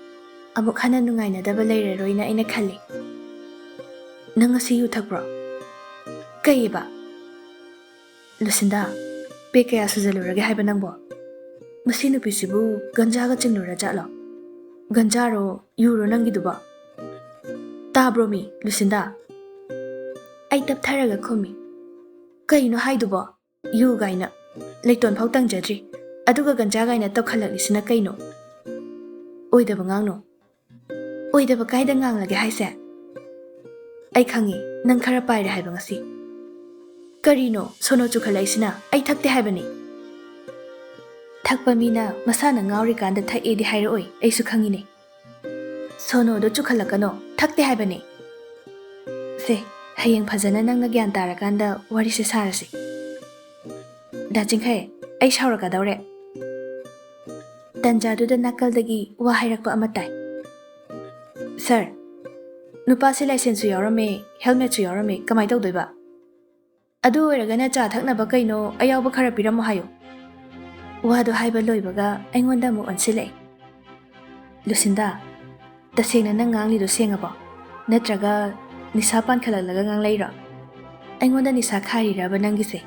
ꯑꯃꯨꯛ ꯍꯟꯅ ꯅꯨꯡꯉꯥꯏꯅꯗꯕ ꯂꯩꯔꯔꯣꯏꯅ ꯑꯩꯅ ꯈꯜꯂꯤ꯫ ꯅꯪ ꯉꯁꯤ ꯌꯨ ꯊꯛꯄ꯭ꯔꯣ? ꯀꯩꯑꯕ? ꯂꯨꯁꯤꯟꯗꯥ, ꯄꯦꯛ ꯀꯌꯥ ꯁꯨꯖꯜꯂꯨꯔꯒꯦ ꯍꯥꯏꯕ ꯅꯪꯕꯣ? ꯃꯁꯤ ꯅꯨꯄꯤꯁꯤꯕꯨ ꯒꯟꯖꯥꯒ ꯆꯤꯡꯂꯨꯔ ꯖꯥꯠꯂꯣ? ꯒꯟꯖꯥꯔꯣ, ꯌꯨꯔꯣ ꯅꯪꯒꯤꯗꯨꯕꯣ? ꯇꯥꯕ꯭ꯔꯣ ꯃꯤ, ꯂꯨꯁꯤꯟꯗꯥ? ꯑꯩ ꯇꯞꯊꯔꯒ ꯈꯨꯝꯃꯤ꯫ ꯀꯩꯅꯣ ꯍꯥꯏꯗꯨꯕꯣ? ꯌꯨ ꯀꯥꯏꯅ꯫ ꯂꯩꯇꯣꯟ ꯐꯥꯎ ꯇꯪꯖꯗ꯭ꯔꯤ꯫ ꯑꯗꯨꯒ ꯒꯟꯖꯥ ꯀꯥꯏꯅ ꯇꯧꯈꯠꯂꯛꯂꯤꯁꯤꯅ ꯀꯩꯅꯣ? ꯑꯣꯏꯗꯕ ꯉꯥꯡꯅꯨ꯫ ꯑꯣꯏꯗꯕ ꯀꯥꯏꯗ ꯉꯥꯡꯂꯒꯦ ꯍꯥꯏꯁꯦ? ꯑꯩ ꯈꯪꯉꯤ, ꯅꯪ ꯈꯔ ꯄꯥꯏꯔꯦ ꯍꯥꯏꯕ ꯉꯁꯤ꯫ ꯀꯔꯤꯅꯣ ꯁꯣꯅꯣ ꯆꯨꯈꯠꯂꯛꯏꯁꯤꯅ? ꯑꯩ ꯊꯛꯇꯦ ꯍꯥꯏꯕꯅꯤ꯫ ꯊꯛꯄ ꯃꯤꯅ ꯃꯁꯥꯅ ꯉꯥꯎꯔꯤꯀꯥꯟꯗ ꯊꯛꯑꯦꯗꯤ ꯍꯥꯏꯔꯛꯑꯣꯏ, ꯑꯩꯁꯨ ꯈꯪꯉꯤꯅꯦ꯫ ꯁꯣꯅꯣꯗꯣ ꯆꯨꯈꯠꯂꯛꯀꯅꯣ, ꯊꯛꯇꯦ ꯍꯥꯏꯕꯅꯦ꯫ ꯁꯦ, ꯍꯌꯦꯡ ꯐꯖꯅ ꯅꯪꯅ ꯒ꯭ꯌꯥꯟ ꯇꯥꯔꯀꯥꯟꯗ ꯋꯥꯔꯤꯁꯦ ꯁꯥꯔꯁꯤ꯫ ꯗꯥ ꯆꯤꯡꯈꯩ, ꯑꯩ ꯁꯥꯎꯔꯛꯀꯗꯧꯔꯦ꯫ ꯇꯟꯖꯥꯗꯨꯗ ꯅꯥꯀꯜꯗꯒꯤ ꯋꯥ ꯍꯥꯏꯔꯛꯄ ꯑꯃ ꯇꯥꯏ꯫ ꯁꯥꯔ, ꯅꯨꯄꯥꯁꯦ ꯂꯥꯏꯁꯦꯟꯁꯁꯨ ꯌꯥꯎꯔꯝꯃꯦ, ꯍꯦꯜꯃꯦꯠꯁꯨ ꯌꯥꯎꯔꯝꯃꯦ, ꯀꯃꯥꯏ ꯇꯧꯗꯣꯏꯕ? ꯑꯗꯨ ꯑꯣꯏꯔꯒꯅ ꯆꯥ ꯊꯛꯅꯕ ꯀꯩꯅꯣ ꯑꯌꯥꯎꯕ ꯈꯔ ꯄꯤꯔꯝꯃꯣ ꯍꯥꯏꯌꯨ꯫ ꯋꯥꯗꯣ ꯍꯥꯏꯕ ꯂꯣꯏꯕꯒ ꯑꯩꯉꯣꯟꯗ ꯑꯃꯨꯛ ꯑꯣꯟꯁꯤꯜꯂꯛꯑꯦ꯫ ꯂꯨꯁꯤꯟꯗꯥ, ꯇꯁꯦꯡꯅ ꯅꯪ ꯉꯥꯡꯂꯤꯗꯣ ꯁꯦꯡꯉꯕꯣ? ꯅꯠꯇ꯭ꯔꯒ ꯅꯤꯁꯥ ꯄꯥꯟꯈꯠꯂꯛꯂꯒ ꯉꯥꯡꯂꯛꯏꯔꯣ? ꯑꯩꯉꯣꯟꯗ ꯅꯤꯁꯥ ꯈꯥꯏꯔꯤꯔꯕ ꯅꯪꯒꯤꯁꯦ?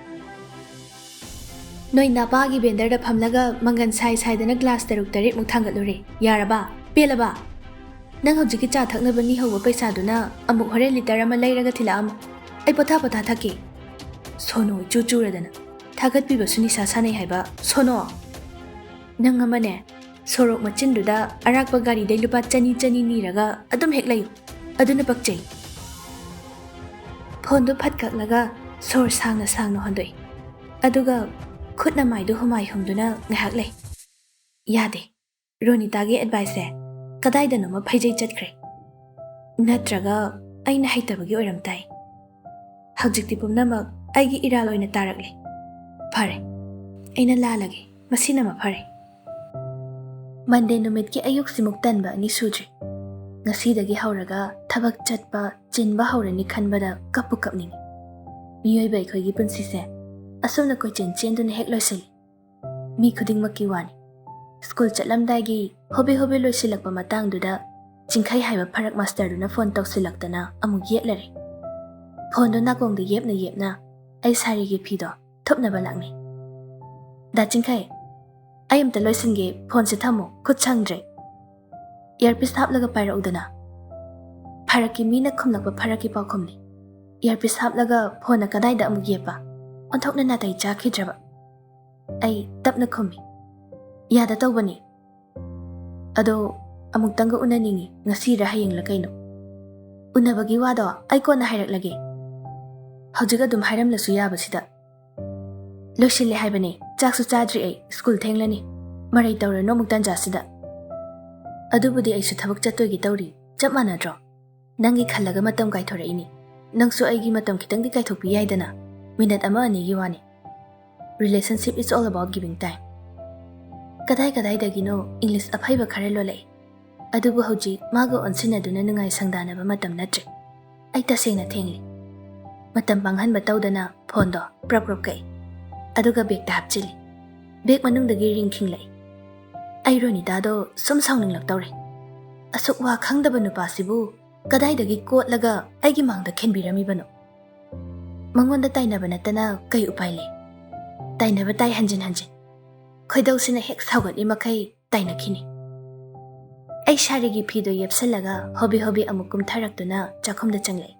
ꯅꯣꯏ ꯅꯄꯥꯒꯤ ꯕꯦꯟꯗꯔꯗ ꯐꯝꯂꯒ ꯃꯪꯒꯟ ꯁꯥꯏ ꯁꯥꯏꯗꯅ ꯒ꯭ꯂꯥꯁ ꯇꯔꯨꯛ ꯇꯔꯦꯠꯃꯨꯛ ꯊꯥꯡꯒꯠꯂꯨꯔꯦ꯫ ꯌꯥꯔꯕ? ꯄꯦꯜꯂꯕ? ꯅꯪ ꯍꯧꯖꯤꯛꯀꯤ ꯆꯥ ꯊꯛꯅꯕ ꯅꯤꯍꯧꯕ ꯄꯩꯁꯥꯗꯨꯅ ꯑꯃꯨꯛ ꯍꯣꯔꯦꯟ ꯂꯤꯇꯔ ꯑꯃ ꯂꯩꯔꯒ ꯊꯤꯜꯂꯛꯑꯝꯃꯨ꯫ ꯑꯩ ꯄꯣꯊꯥ ꯄꯣꯊꯥ ꯊꯛꯀꯦ꯫ ꯁꯣꯅꯣ ꯏꯆꯨ ꯆꯨꯔꯗꯅ꯫ ꯊꯥꯒꯠꯄꯤꯕꯁꯨ ꯅꯤꯁꯥ ꯁꯥꯟꯅꯩ ꯍꯥꯏꯕ ꯁꯣꯅꯣ꯫ ꯅꯪ ꯑꯃꯅꯦ, ꯁꯣꯔꯣꯛ ꯃꯆꯤꯟꯗꯨꯗ ꯑꯔꯥꯛꯄ ꯒꯥꯔꯤꯗꯩ ꯂꯨꯄꯥ ꯆꯅꯤ ꯆꯅꯤ ꯅꯤꯔꯒ ꯑꯗꯨꯝ ꯍꯦꯛ ꯂꯩꯌꯨ꯫ ꯑꯗꯨꯅ ꯄꯛꯆꯩ꯫ ꯐꯣꯟꯗꯨ ꯐꯠ ꯀꯛꯂꯒ ꯁꯣꯔ ꯁꯥꯡꯅ ꯁꯥꯡꯅ ꯍꯣꯟꯗꯣꯛꯏ꯫ ꯑꯗꯨꯒ ꯈꯨꯠꯅ ꯃꯥꯏꯗꯨ ꯍꯨꯃꯥꯏ ꯍꯨꯝꯗꯨꯅ ꯉꯥꯏꯍꯥꯛ ꯂꯩ꯫ ꯌꯥꯗꯦ꯫ ꯔꯣꯅꯤꯇꯥꯒꯤ ꯑꯦꯗꯚꯥꯏꯁꯁꯦ ꯀꯗꯥꯏꯗꯅꯣꯃ ꯐꯩꯖꯩ ꯆꯠꯈ꯭ꯔꯦ꯫ ꯅꯠꯇ꯭ꯔꯒ ꯑꯩꯅ ꯍꯩꯇꯕꯒꯤ ꯑꯣꯏꯔꯝ ꯇꯥꯏ꯫ ꯍꯧꯖꯤꯛꯇꯤ ꯄꯨꯝꯅꯃꯛ ꯑꯩꯒꯤ ꯏꯔꯥꯜ ꯑꯣꯏꯅ ꯇꯥꯔꯛꯂꯦ꯫ ꯐꯔꯦ, ꯑꯩꯅ ꯂꯥꯜꯂꯒꯦ꯫ ꯃꯁꯤꯅ ꯃꯐꯔꯦ꯫ ꯃꯟꯗꯦ ꯅꯨꯃꯤꯠꯀꯤ ꯑꯌꯨꯛꯁꯤꯃꯨꯛ ꯇꯟꯕ ꯑꯅꯤ ꯁꯨꯗ꯭ꯔꯤ꯫ ꯉꯁꯤꯗꯒꯤ ꯍꯧꯔꯒ ꯊꯕꯛ ꯆꯠꯄ, ꯆꯤꯟꯕ ꯍꯧꯔꯅꯤ ꯈꯟꯕꯗ ꯀꯞꯄꯨ ꯀꯞꯅꯤꯡꯉꯤ꯫ ꯃꯤꯑꯣꯏꯕ ꯑꯩꯈꯣꯏꯒꯤ ꯄꯨꯟꯁꯤꯁꯦ ꯑꯁꯨꯝꯅ ꯀꯣꯏꯆꯦꯟ ꯆꯦꯟꯗꯨꯅ ꯍꯦꯛ ꯂꯣꯏꯁꯤꯜꯂꯤ꯫ ꯃꯤ ꯈꯨꯗꯤꯡꯃꯛꯀꯤ ꯋꯥꯅꯤ꯫ ꯁ꯭ꯀꯨꯜ ꯆꯠꯂꯝꯗꯥꯏꯒꯤ ꯍꯣꯕꯦ ꯍꯣꯕꯦ ꯂꯣꯏꯁꯤꯜꯂꯛꯄ ꯃꯇꯥꯡꯗꯨꯗ ꯆꯤꯡꯈꯩ ꯍꯥꯏꯕ ꯐꯔꯛ ꯃꯥꯁꯇꯔꯗꯨꯅ ꯐꯣꯟ ꯇꯧꯁꯤꯜꯂꯛꯇꯅ ꯑꯃꯨꯛ ꯌꯦꯠꯂꯔꯦ꯫ ꯐꯣꯟꯗꯣ ꯅꯥꯀꯣꯡꯗ ꯌꯦꯞꯅ ꯌꯦꯞꯅ ꯑꯩ ꯁꯥꯔꯤꯒꯤ ꯐꯤꯗꯣ ꯊꯨꯞꯅꯕ ꯂꯥꯛꯅꯩ꯫ "ꯗꯥ ꯆꯤꯡꯈꯩ, ꯑꯩ ꯑꯝꯇ ꯂꯣꯏꯁꯤꯟꯒꯦ, ꯐꯣꯟꯁꯦ ꯊꯝꯃꯣ, ꯈꯨꯠ ꯁꯪꯗ꯭ꯔꯦ꯫ ꯏꯌꯥꯔꯄꯤꯁ ꯍꯥꯞꯂꯒ ꯄꯥꯏꯔꯛꯎꯗꯅ꯫" ꯐꯔꯛꯀꯤ ꯃꯤꯅ ꯈꯨꯝꯂꯛꯄ ꯐꯔꯛꯀꯤ ꯄꯥꯎꯈꯨꯝꯅꯤ꯫ ꯏꯌꯥꯔꯄꯤꯁ ꯍꯥꯞꯂꯒ ꯐꯣꯟꯅ ꯀꯗꯥꯏꯗ ꯑꯃꯨꯛ ꯌꯦꯞꯄ? ꯑꯣꯟꯊꯣꯛꯅ ꯅꯥꯇꯩ ꯆꯥꯈꯤꯗ꯭ꯔꯕ꯫ ꯑꯩ ꯇꯞꯅ ꯈꯨꯝꯃꯤ, "ꯌꯥꯗ ꯇꯧꯕꯅꯤ꯫ ꯑꯗꯣ ꯑꯃꯨꯛꯇꯪꯒ ꯎꯅꯅꯤꯡꯉꯤ, ꯉꯁꯤꯔ ꯍꯌꯦꯡꯂ ꯀꯩꯅꯣ꯫" "ꯎꯅꯕꯒꯤ ꯋꯥꯗꯣ ꯑꯩ ꯀꯣꯟꯅ ꯍꯥꯏꯔꯛꯂꯒꯦ꯫ ꯍꯧꯖꯤꯛ ꯑꯗꯨꯝ ꯍꯥꯏꯔꯝꯂꯁꯨ ꯌꯥꯕꯁꯤꯗ꯫" "ꯂꯣꯏꯁꯤꯜꯂꯦ ꯍꯥꯏꯕꯅꯦ, ꯆꯥꯛꯁꯨ ꯆꯥꯗ꯭ꯔꯤ ꯑꯩ, ꯁ꯭ꯀꯨꯜ ꯊꯦꯡꯂꯅꯤ꯫ ꯃꯔꯩ ꯇꯧꯔꯅꯨ ꯑꯃꯨꯛ ꯇꯟꯖꯥꯁꯤꯗ꯫" "ꯑꯗꯨꯕꯨꯗꯤ ꯑꯩꯁꯨ ꯊꯕꯛ ꯆꯠꯇꯣꯏꯒꯦ ꯇꯧꯔꯤ, ꯆꯞ ꯃꯥꯟꯅꯗ꯭ꯔꯣ? ꯅꯪꯒꯤ ꯈꯜꯂꯒ ꯃꯇꯝ ꯀꯥꯏꯊꯣꯔꯛꯏꯅꯤ꯫ ꯅꯪꯁꯨ ꯑꯩꯒꯤ ꯃꯇꯝ ꯈꯤꯇꯪꯗꯤ ꯀꯥꯏꯊꯣꯛꯄꯤ ꯌꯥꯏꯗꯅ, ꯃꯤꯅꯠ ꯑꯃ ꯑꯅꯤꯒꯤ ꯋꯥꯅꯤ꯫" Relationship is all about giving time꯫ ꯀꯗꯥꯏ ꯀꯗꯥꯏꯗꯒꯤꯅꯣ ꯏꯪꯂꯤꯁ ꯑꯐꯩꯕ ꯈꯔ ꯂꯣꯜꯂꯛꯏ꯫ ꯑꯗꯨꯕꯨ ꯍꯧꯖꯤꯛ ꯃꯥꯒ ꯑꯣꯟꯁꯤꯟꯅꯗꯨꯅ ꯅꯨꯡꯉꯥꯏ ꯁꯪꯗꯥꯅꯕ ꯃꯇꯝ ꯅꯠꯇ꯭ꯔꯦ꯫ ꯑꯩ ꯇꯁꯦꯡꯅ ꯊꯦꯡꯂꯤ꯫ ꯃꯇꯝ ꯃꯥꯡꯍꯟꯕ ꯇꯧꯗꯅ ꯐꯣꯟꯗꯣ ꯄ꯭ꯔꯞ ꯄ꯭ꯔꯞ ꯀꯛꯏ꯫ ꯑꯗꯨꯒ ꯕꯦꯒꯇ ꯍꯥꯞꯆꯤꯜꯂꯤ꯫ ꯕꯦꯒ ꯃꯅꯨꯡꯗꯒꯤ ꯔꯤꯡ ꯈꯤꯡꯂꯛꯏ꯫ ꯑꯩ ꯔꯣꯅꯤꯇꯥꯗꯣ ꯁꯨꯝ ꯁꯥꯎꯅꯤꯡꯂꯛꯇꯧꯔꯦ꯫ ꯑꯁꯨꯛ ꯋꯥ ꯈꯪꯗꯕ ꯅꯨꯄꯥꯁꯤꯕꯨ ꯀꯗꯥꯏꯗꯒꯤ ꯀꯣꯠꯂꯒ ꯑꯩꯒꯤ ꯃꯥꯡꯗ ꯈꯤꯟꯕꯤꯔꯝꯃꯤꯕꯅꯣ? ꯃꯉꯣꯟꯗ ꯇꯥꯏꯅꯕ ꯅꯠꯇꯅ ꯀꯩ ꯎꯄꯥꯏ ꯂꯩ? ꯇꯥꯏꯅꯕ ꯇꯥꯏ ꯍꯟꯖꯤꯟ ꯍꯟꯖꯤꯟ꯫ ꯈꯣꯏꯗꯧꯁꯤꯅ ꯍꯦꯛ ꯁꯥꯎꯒꯠꯂꯤ ꯃꯈꯩ ꯇꯥꯏꯅꯈꯤꯅꯤ꯫ ꯑꯩ ꯁꯥꯔꯤꯒꯤ ꯐꯤꯗꯣ ꯌꯦꯞꯁꯜꯂꯒ ꯍꯣꯕꯦ ꯍꯣꯕꯦ ꯑꯃꯨꯛ ꯀꯨꯝꯊꯔꯛꯇꯨꯅ ꯆꯥꯛꯈꯨꯝꯗ ꯆꯪꯂꯛꯏ꯫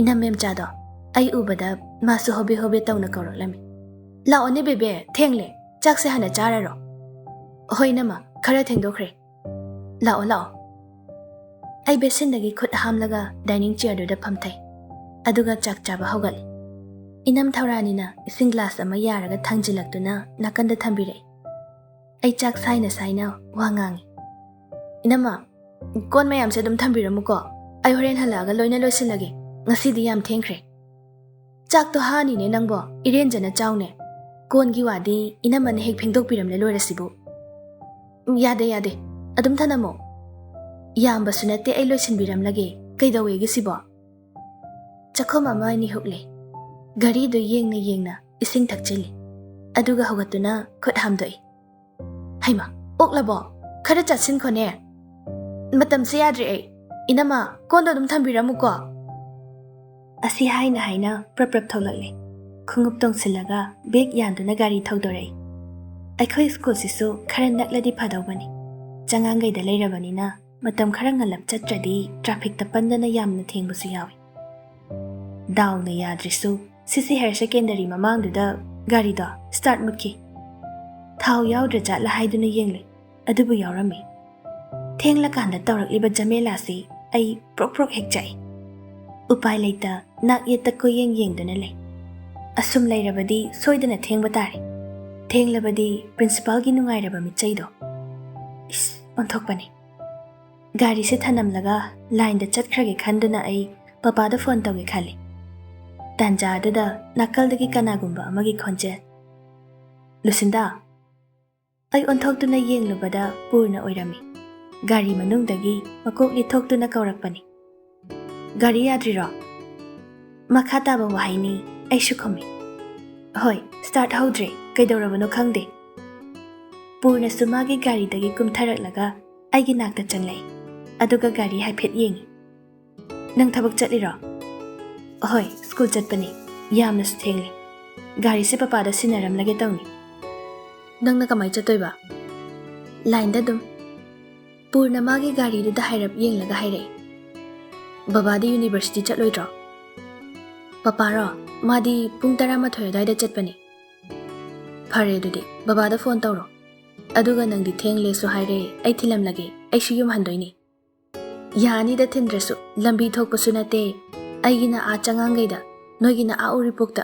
"ꯏꯅꯝ ꯃꯦꯝꯆꯥꯗꯣ ꯑꯩ ꯎꯕꯗ ꯃꯥꯁꯨ ꯍꯣꯕꯦ ꯍꯣꯕꯦ ꯇꯧꯅ ꯀꯧꯔꯛꯂꯝꯃꯤ꯫ 'ꯂꯥꯛꯑꯣꯅꯦ ꯕꯦꯕꯦ, ꯊꯦꯡꯂꯦ, ꯆꯥꯛꯁꯦ ꯍꯥꯟꯅ ꯆꯥꯔꯔꯣ?'" "ꯍꯣꯏ ꯏꯅꯝꯃ, ꯈꯔ ꯊꯦꯡꯗꯣꯛꯈ꯭ꯔꯦ꯫ ꯂꯥꯛꯑꯣ, ꯂꯥꯛꯑꯣ꯫" ꯑꯩ ꯕꯦꯁꯤꯟꯗꯒꯤ ꯈꯨꯠ ꯍꯥꯝꯂꯒ ꯗꯥꯏꯅꯤꯡ ꯆꯤꯌꯔꯗꯨꯗ ꯐꯝꯊꯩ꯫ ꯑꯗꯨꯒ ꯆꯥꯛ ꯆꯥꯕ ꯍꯧꯒꯠꯂꯤ꯫ ꯏꯅꯝ ꯊꯧꯔꯥꯅꯤꯅ ꯏꯁꯤꯡ ꯒ꯭ꯂꯥꯁ ꯑꯃ ꯌꯥꯔꯒ ꯊꯥꯡꯖꯤꯜꯂꯛꯇꯨꯅ ꯅꯥꯀꯟꯗ ꯊꯝꯕꯤꯔꯛꯏ꯫ ꯑꯩ ꯆꯥꯛ ꯁꯥꯏꯅ ꯁꯥꯏꯅ ꯋꯥ ꯉꯥꯡꯉꯤ꯫ "ꯏꯅꯝꯃ, ꯀꯣꯟ ꯃꯌꯥꯝꯁꯦ ꯑꯗꯨꯝ ꯊꯝꯕꯤꯔꯝꯃꯨꯀꯣ꯫ ꯑꯩ ꯍꯣꯔꯦꯟ ꯍꯜꯂꯛꯑꯒ ꯂꯣꯏꯅ ꯂꯣꯏꯁꯤꯜꯂꯒꯦ꯫ ꯉꯁꯤꯗꯤ ꯌꯥꯝ ꯊꯦꯡꯈ꯭ꯔꯦ꯫" ꯆꯥꯛꯇꯣ ꯍꯥꯅꯤꯅꯦ ꯅꯪꯕꯣ, ꯏꯔꯦꯟꯖꯅ ꯆꯥꯎꯅꯦ꯫ ꯀꯣꯟꯒꯤ ꯋꯥꯗꯤ ꯏꯅꯝꯃꯅ ꯍꯦꯛ ꯐꯦꯡꯗꯣꯛꯄꯤꯔꯝꯂꯦ ꯂꯣꯏꯔꯁꯤꯕꯨ꯫ ꯎꯝ, ꯌꯥꯗꯦ, ꯌꯥꯗꯦ, ꯑꯗꯨꯝ ꯊꯅꯝꯃꯣ꯫ ꯌꯥꯝꯕꯁꯨ ꯅꯠꯇꯦ, ꯑꯩ ꯂꯣꯏꯁꯤꯟꯕꯤꯔꯝꯂꯒꯦ꯫ ꯀꯩꯗꯧꯋꯦꯒꯦ ꯁꯤꯕꯣ? ꯆꯥꯛꯈꯨꯝ ꯑꯃ ꯑꯅꯤ ꯍꯨꯛꯂꯦ꯫ ꯘꯔꯤꯗꯨ ꯌꯦꯡꯅ ꯌꯦꯡꯅ ꯏꯁꯤꯡ ꯊꯛꯆꯤꯜꯂꯤ꯫ ꯑꯗꯨꯒ ꯍꯧꯒꯠꯇꯨꯅ ꯈꯨꯠ ꯍꯥꯝꯗꯣꯛꯏ꯫ ꯍꯩꯃꯥ, ꯑꯣꯛꯂꯕꯣ? ꯈꯔ ꯆꯥꯁꯤꯟꯈꯣꯅꯦ꯫ ꯃꯇꯝꯁꯦ ꯌꯥꯗ꯭ꯔꯦ ꯑꯩ꯫ ꯏꯅꯝꯃ, ꯀꯣꯟꯗꯣ ꯑꯗꯨꯝ ꯊꯝꯕꯤꯔꯝꯃꯨꯀꯣ꯫ ꯑꯁꯤ ꯍꯥꯏꯅ ꯍꯥꯏꯅ ꯄ꯭ꯔꯞ ꯄ꯭ꯔꯞ ꯊꯣꯛꯂꯛꯂꯦ꯫ ꯈꯣꯡꯎꯞ ꯇꯣꯡꯁꯤꯜꯂꯒ ꯕꯦꯒ ꯌꯥꯟꯗꯨꯅ ꯒꯥꯔꯤ ꯊꯧꯗꯣꯔꯛꯏ꯫ ꯑꯩꯈꯣꯏ ꯁ꯭ꯀꯨꯜꯁꯤꯁꯨ ꯈꯔ ꯅꯛꯂꯗꯤ ꯐꯗꯧꯕꯅꯤ꯫ ꯆꯉꯥꯡꯒꯩꯗ ꯂꯩꯔꯕꯅꯤꯅ ꯃꯇꯝ ꯈꯔ ꯉꯜꯂꯞ ꯆꯠꯇ꯭ꯔꯗꯤ ꯇ꯭ꯔꯥꯐꯤꯛꯇ ꯄꯟꯗꯅ ꯌꯥꯝꯅ ꯊꯦꯡꯕꯁꯨ ꯌꯥꯎꯏ꯫ ꯗꯥꯎꯅ ꯌꯥꯗ꯭ꯔꯤꯁꯨ ꯁꯤꯁꯤ ꯍꯥꯌꯔ ꯁꯦꯀꯦꯟꯗꯔꯤ ꯃꯃꯥꯡꯗꯨꯗ ꯒꯥꯔꯤꯗꯣ ꯁ꯭ꯇꯥꯔꯠ ꯃꯨꯠꯈꯤ꯫ ꯊꯥꯎ ꯌꯥꯎꯗ꯭ꯔ ꯖꯥꯠꯂ ꯍꯥꯏꯗꯨꯅ ꯌꯦꯡꯂꯨꯏ, ꯑꯗꯨꯕꯨ ꯌꯥꯎꯔꯝꯃꯤ꯫ ꯊꯦꯡꯂꯀꯥꯟꯗ ꯇꯧꯔꯛꯂꯤꯕ ꯖꯃꯦꯂꯥꯁꯤ ꯑꯩ ꯄ꯭ꯔꯣꯛ ꯄ꯭ꯔꯣꯛ ꯍꯦꯛ ꯆꯥꯛꯏ꯫ ꯎꯄꯥꯏ ꯂꯩꯇ ꯅꯥꯛ ꯌꯦꯠꯇ ꯀꯣꯏꯌꯦꯡ ꯌꯦꯡꯗꯨꯅ ꯂꯩ꯫ ꯑꯁꯨꯝ ꯂꯩꯔꯕꯗꯤ ꯁꯣꯏꯗꯅ ꯊꯦꯡꯕ ꯇꯥꯔꯦ꯫ ꯊꯦꯡꯂꯕꯗꯤ ꯄ꯭ꯔꯤꯟꯁꯤꯄꯥꯜꯒꯤ ꯅꯨꯡꯉꯥꯏꯔꯕ ꯃꯤꯠꯆꯩꯗꯣ꯫ ꯏꯁ, ꯑꯣꯟꯊꯣꯛꯄꯅꯤ꯫ ꯒꯥꯔꯤꯁꯦ ꯊꯅꯝꯂꯒ ꯂꯥꯏꯟꯗ ꯆꯠꯈ꯭ꯔꯒꯦ ꯈꯟꯗꯨꯅ ꯑꯩ ꯄꯄꯥꯗ ꯐꯣꯟ ꯇꯧꯒꯦ ꯈꯜꯂꯤ꯫ ꯇꯥꯟꯖꯥ ꯑꯗꯨꯗ ꯅꯥꯀꯜꯗꯒꯤ ꯀꯅꯥꯒꯨꯝꯕ ꯑꯃꯒꯤ ꯈꯣꯟꯖꯦꯜ, "ꯂꯨꯁꯤꯟꯗꯥ!" ꯑꯩ ꯑꯣꯟꯊꯣꯛꯇꯨꯅ ꯌꯦꯡꯂꯨꯕꯗ ꯄꯨꯔꯅ ꯑꯣꯏꯔꯝꯃꯤ꯫ ꯒꯥꯔꯤ ꯃꯅꯨꯡꯗꯒꯤ ꯃꯀꯣꯛ ꯂꯤꯊꯣꯛꯇꯨꯅ ꯀꯧꯔꯛꯄꯅꯤ꯫ "ꯒꯥꯔꯤ ꯌꯥꯗ꯭ꯔꯤꯔꯣ?" ꯃꯈꯥ ꯇꯥꯕ ꯋꯥꯍꯩꯅꯤ ꯑꯩꯁꯨ ꯈꯨꯝꯃꯤ꯫ "ꯍꯣꯏ, ꯁ꯭ꯇꯥꯔꯠ ꯍꯧꯗ꯭ꯔꯦ, ꯀꯩꯗꯧꯔꯕꯅꯣ ꯈꯪꯗꯦ꯫" ꯄꯨꯔꯅꯁꯨ ꯃꯥꯒꯤ ꯒꯥꯔꯤꯗꯒꯤ ꯀꯨꯝꯊꯔꯛꯂꯒ ꯑꯩꯒꯤ ꯅꯥꯛꯇ ꯆꯪꯂꯛꯏ, ꯑꯗꯨꯒ ꯒꯥꯔꯤ ꯍꯥꯏꯐꯦꯠ ꯌꯦꯡꯉꯤ꯫ "ꯅꯪ ꯊꯕꯛ ꯆꯠꯂꯤꯔꯣ?" "ꯍꯣꯏ, ꯁ꯭ꯀꯨꯜ ꯆꯠꯄꯅꯤ꯫ ꯌꯥꯝꯅꯁꯨ ꯊꯦꯡꯂꯦ꯫ ꯒꯥꯔꯤꯁꯦ ꯄꯄꯥꯗ ꯁꯤꯟꯅꯔꯝꯂꯒꯦ ꯇꯧꯅꯤ꯫" "ꯅꯪꯅ ꯀꯃꯥꯏ ꯆꯠꯇꯣꯏꯕ?" "ꯂꯥꯏꯟꯗ ꯑꯗꯨꯝ꯫" ꯄꯨꯔꯅ ꯃꯥꯒꯤ ꯒꯥꯔꯤꯗꯨꯗ ꯍꯥꯏꯔꯞ ꯌꯦꯡꯂꯒ ꯍꯥꯏꯔꯛꯏ, "ꯕꯕꯥꯗꯤ ꯌꯨꯅꯤꯚꯔꯁꯤꯇꯤ ꯆꯠꯂꯣꯏꯗ꯭ꯔꯣ?" "ꯄꯄꯥꯔꯣ? ꯃꯥꯗꯤ ꯄꯨꯡ ꯇꯔꯥꯃꯥꯊꯣꯏ ꯑꯗꯨꯋꯥꯏꯗ ꯆꯠꯄꯅꯤ꯫" "ꯐꯔꯦ ꯑꯗꯨꯗꯤ, ꯕꯕꯥꯗ ꯐꯣꯟ ꯇꯧꯔꯣ꯫ ꯑꯗꯨꯒ ꯅꯪꯗꯤ ꯊꯦꯡꯂꯦꯁꯨ ꯍꯥꯏꯔꯦ, ꯑꯩ ꯊꯤꯜꯂꯝꯂꯒꯦ, ꯑꯩꯁꯨ ꯌꯨꯝ ꯍꯟꯗꯣꯏꯅꯤ꯫" "ꯌꯥꯅꯤꯗ ꯊꯤꯟꯗ꯭ꯔꯁꯨ, ꯂꯝꯕꯤ ꯊꯣꯛꯄꯁꯨ ꯅꯠꯇꯦ꯫ ꯑꯩꯒꯤꯅ ꯑꯥ ꯆꯉꯥꯡꯒꯩꯗ, ꯅꯣꯏꯒꯤꯅ ꯑꯥ ꯎꯔꯤꯄꯣꯛꯇ꯫"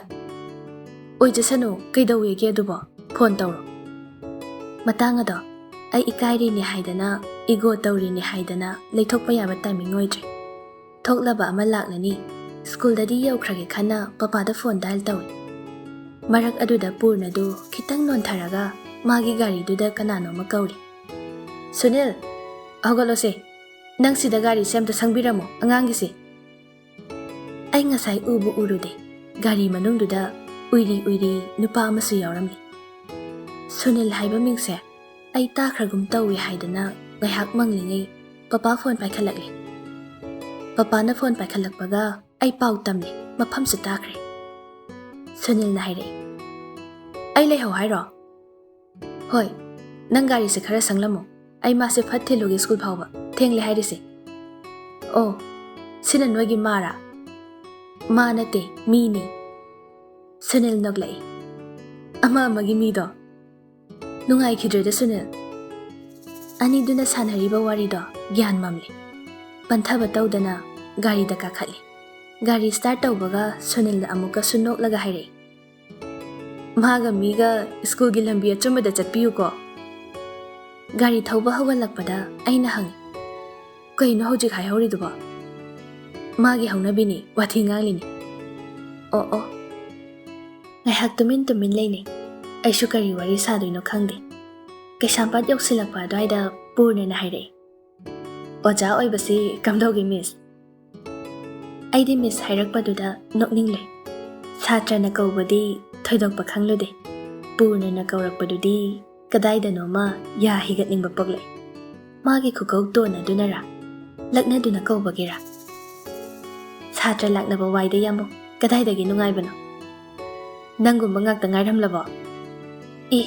"ꯑꯣꯏꯖꯁꯅꯨ, ꯀꯩꯗꯧꯋꯦꯒꯦ ꯑꯗꯨꯕꯣ? ꯐꯣꯟ ꯇꯧꯔꯣ꯫" ꯃꯇꯥꯡ ꯑꯗꯣ ꯑꯩ ꯏꯀꯥꯏꯔꯤꯅꯦ ꯍꯥꯏꯗꯅ, ꯏꯒꯣ ꯇꯧꯔꯤꯅꯦ ꯍꯥꯏꯗꯅ ꯂꯩꯊꯣꯛꯄ ꯌꯥꯕ ꯇꯥꯏꯃꯤꯡ ꯑꯣꯏꯗ꯭ꯔꯦ꯫ ꯊꯣꯛꯂꯕ ꯑꯃ ꯂꯥꯛꯂꯅꯤ꯫ ꯁ꯭ꯀꯨꯜꯗꯗꯤ ꯌꯧꯈ꯭ꯔꯒꯦ ꯈꯟꯅ ꯄꯄꯥꯗ ꯐꯣꯟ ꯗꯥꯏꯜ ꯇꯧꯏ꯫ ꯃꯔꯛ ꯑꯗꯨꯗ ꯄꯨꯔꯅꯗꯨ ꯈꯤꯇꯪ ꯅꯣꯟꯊꯔꯒ ꯃꯥꯒꯤ ꯒꯥꯔꯤꯗꯨꯗ ꯀꯅꯥꯅꯣꯝꯃ ꯀꯧꯔꯤ꯫ "ꯁꯨꯅꯤꯜ, ꯍꯧꯒꯠꯂꯣꯁꯦ꯫ ꯅꯪ ꯁꯤꯗ ꯒꯥꯔꯤꯁꯦ ꯑꯝꯇ ꯁꯪꯕꯤꯔꯝꯃꯣ, ꯑꯉꯥꯡꯒꯤꯁꯦ꯫" ꯑꯩ ꯉꯁꯥꯏ ꯎꯕꯨ ꯎꯔꯨꯗꯦ꯫ ꯒꯥꯔꯤ ꯃꯅꯨꯡꯗꯨꯗ ꯎꯏꯔꯤ ꯎꯏꯔꯤ ꯅꯨꯄꯥ ꯑꯃꯁꯨ ꯌꯥꯎꯔꯝꯃꯤ꯫ ꯁꯨꯅꯤꯜ ꯍꯥꯏꯕ ꯃꯤꯡꯁꯦ ꯑꯩ ꯇꯥꯈ꯭ꯔꯒꯨꯝ ꯇꯧꯏ ꯍꯥꯏꯗꯅ ꯉꯥꯏꯍꯥꯛ ꯃꯪꯂꯤꯉꯩ ꯄꯄꯥ ꯐꯣꯟ ꯄꯥꯏꯈꯠꯂꯛꯂꯦ꯫ ꯄꯄꯥꯅ ꯐꯣꯟ ꯄꯥꯏꯈꯠꯂꯛꯄꯒ ꯑꯩ ꯄꯥꯎ ꯇꯝꯂꯦ, ꯃꯐꯝꯁꯨ ꯇꯥꯈ꯭ꯔꯦ꯫ ꯁꯨꯅꯤꯜꯅ ꯍꯥꯏꯔꯛꯏ, "ꯑꯩ ꯂꯩꯍꯧ ꯍꯥꯏꯔꯣ?" "ꯍꯣꯏ, ꯅꯪ ꯒꯥꯔꯤꯁꯦ ꯈꯔ ꯁꯪꯂꯝꯃꯣ, ꯑꯩ ꯃꯥꯁꯦ ꯐꯠ ꯊꯤꯜꯂꯨꯒꯦ ꯁ꯭ꯀꯨꯜ ꯐꯥꯎꯕ, ꯊꯦꯡꯂꯦ ꯍꯥꯏꯔꯤꯁꯦ꯫" "ꯑꯣ, ꯁꯤꯅ ꯅꯣꯏꯒꯤ ꯃꯥꯔꯥ?" "ꯃꯥ ꯅꯠꯇꯦ, ꯃꯤꯅꯤ꯫" ꯁꯨꯅꯤꯜ ꯅꯣꯛꯂꯛꯏ꯫ "ꯑꯃ ꯑꯃꯒꯤ ꯃꯤꯗꯣ꯫" ꯅꯨꯡꯉꯥꯏꯈꯤꯗ꯭ꯔꯦꯗ ꯁꯨꯅꯤꯜ꯫ ꯑꯅꯤꯗꯨꯅ ꯁꯥꯟꯅꯔꯤꯕ ꯋꯥꯔꯤꯗꯣ ꯒ꯭ꯌꯥꯟ ꯃꯝꯂꯦ꯫ ꯄꯟꯊꯕ ꯇꯧꯗꯅ ꯒꯥꯔꯤꯗ ꯀꯥꯈꯠꯂꯦ꯫ ꯒꯥꯔꯤ ꯁ꯭ꯇꯥꯔꯠ ꯇꯧꯕꯒ ꯁꯨꯅꯤꯜꯅ ꯑꯃꯨꯛꯀꯁꯨ ꯅꯣꯛꯂꯒ ꯍꯥꯏꯔꯛꯏ, "ꯃꯥꯒ ꯃꯤꯒ ꯁ꯭ꯀꯨꯜꯒꯤ ꯂꯝꯕꯤ ꯑꯆꯨꯝꯕꯗ ꯆꯠꯄꯤꯌꯨꯀꯣ꯫" ꯒꯥꯔꯤ ꯊꯧꯕ ꯍꯧꯒꯠꯂꯛꯄꯗ ꯑꯩꯅ ꯍꯪꯉꯤ, "ꯀꯩꯅꯣ ꯍꯧꯖꯤꯛ ꯍꯥꯏꯍꯧꯔꯤꯗꯨꯕꯣ?" "ꯃꯥꯒꯤ ꯍꯧꯅꯕꯤꯅꯤ, ꯋꯥꯊꯤ ꯉꯥꯡꯂꯤꯅꯤ꯫" "ꯑꯣ ꯑꯣ꯫" ꯉꯥꯏꯍꯥꯛ ꯇꯨꯃꯤꯟ ꯇꯨꯃꯤꯟ ꯂꯩꯅꯩ꯫ ꯑꯩꯁꯨ ꯀꯔꯤ ꯋꯥꯔꯤ ꯁꯥꯗꯣꯏꯅꯣ ꯈꯪꯗꯦ꯫ ꯀꯩꯁꯥꯝꯄꯥꯠ ꯌꯧꯁꯤꯜꯂꯛꯄ ꯑꯗꯨꯋꯥꯏꯗ ꯄꯨꯔꯅꯅ ꯍꯥꯏꯔꯛꯏ, "ꯑꯣꯖꯥ ꯑꯣꯏꯕꯁꯤ ꯀꯝꯗꯧꯒꯦ ꯃꯤꯁ?" ꯑꯩꯗꯤ ꯃꯤꯁ ꯍꯥꯏꯔꯛꯄꯗꯨꯗ ꯅꯣꯛꯅꯤꯡꯂꯦ꯫ ꯁꯥꯇ꯭ꯔꯅ ꯀꯧꯕꯗꯤ ꯊꯣꯏꯗꯣꯛꯄ ꯈꯪꯂꯨꯗꯦ꯫ ꯄꯨꯔꯅꯅ ꯀꯧꯔꯛꯄꯗꯨꯗꯤ ꯀꯗꯥꯏꯗꯅꯣꯃ ꯌꯥ ꯍꯤꯒꯠꯅꯤꯡꯕ ꯄꯣꯛꯂꯛꯏ꯫ ꯃꯥꯒꯤ ꯈꯨꯀꯧ ꯇꯣꯟ ꯑꯗꯨꯅꯔꯥ? ꯂꯛꯅꯗꯨꯅ ꯀꯧꯕꯒꯤꯔꯥ? ꯁꯥꯇ꯭ꯔ ꯂꯥꯛꯅꯕ ꯋꯥꯏꯗ ꯌꯥꯝꯃꯨ꯫ ꯀꯗꯥꯏꯗꯒꯤ ꯅꯨꯡꯉꯥꯏꯕꯅꯣ? ꯅꯪꯒꯨꯝꯕ ꯉꯥꯛꯇ ꯉꯥꯏꯔꯝꯂꯕꯣ? ꯑꯦ,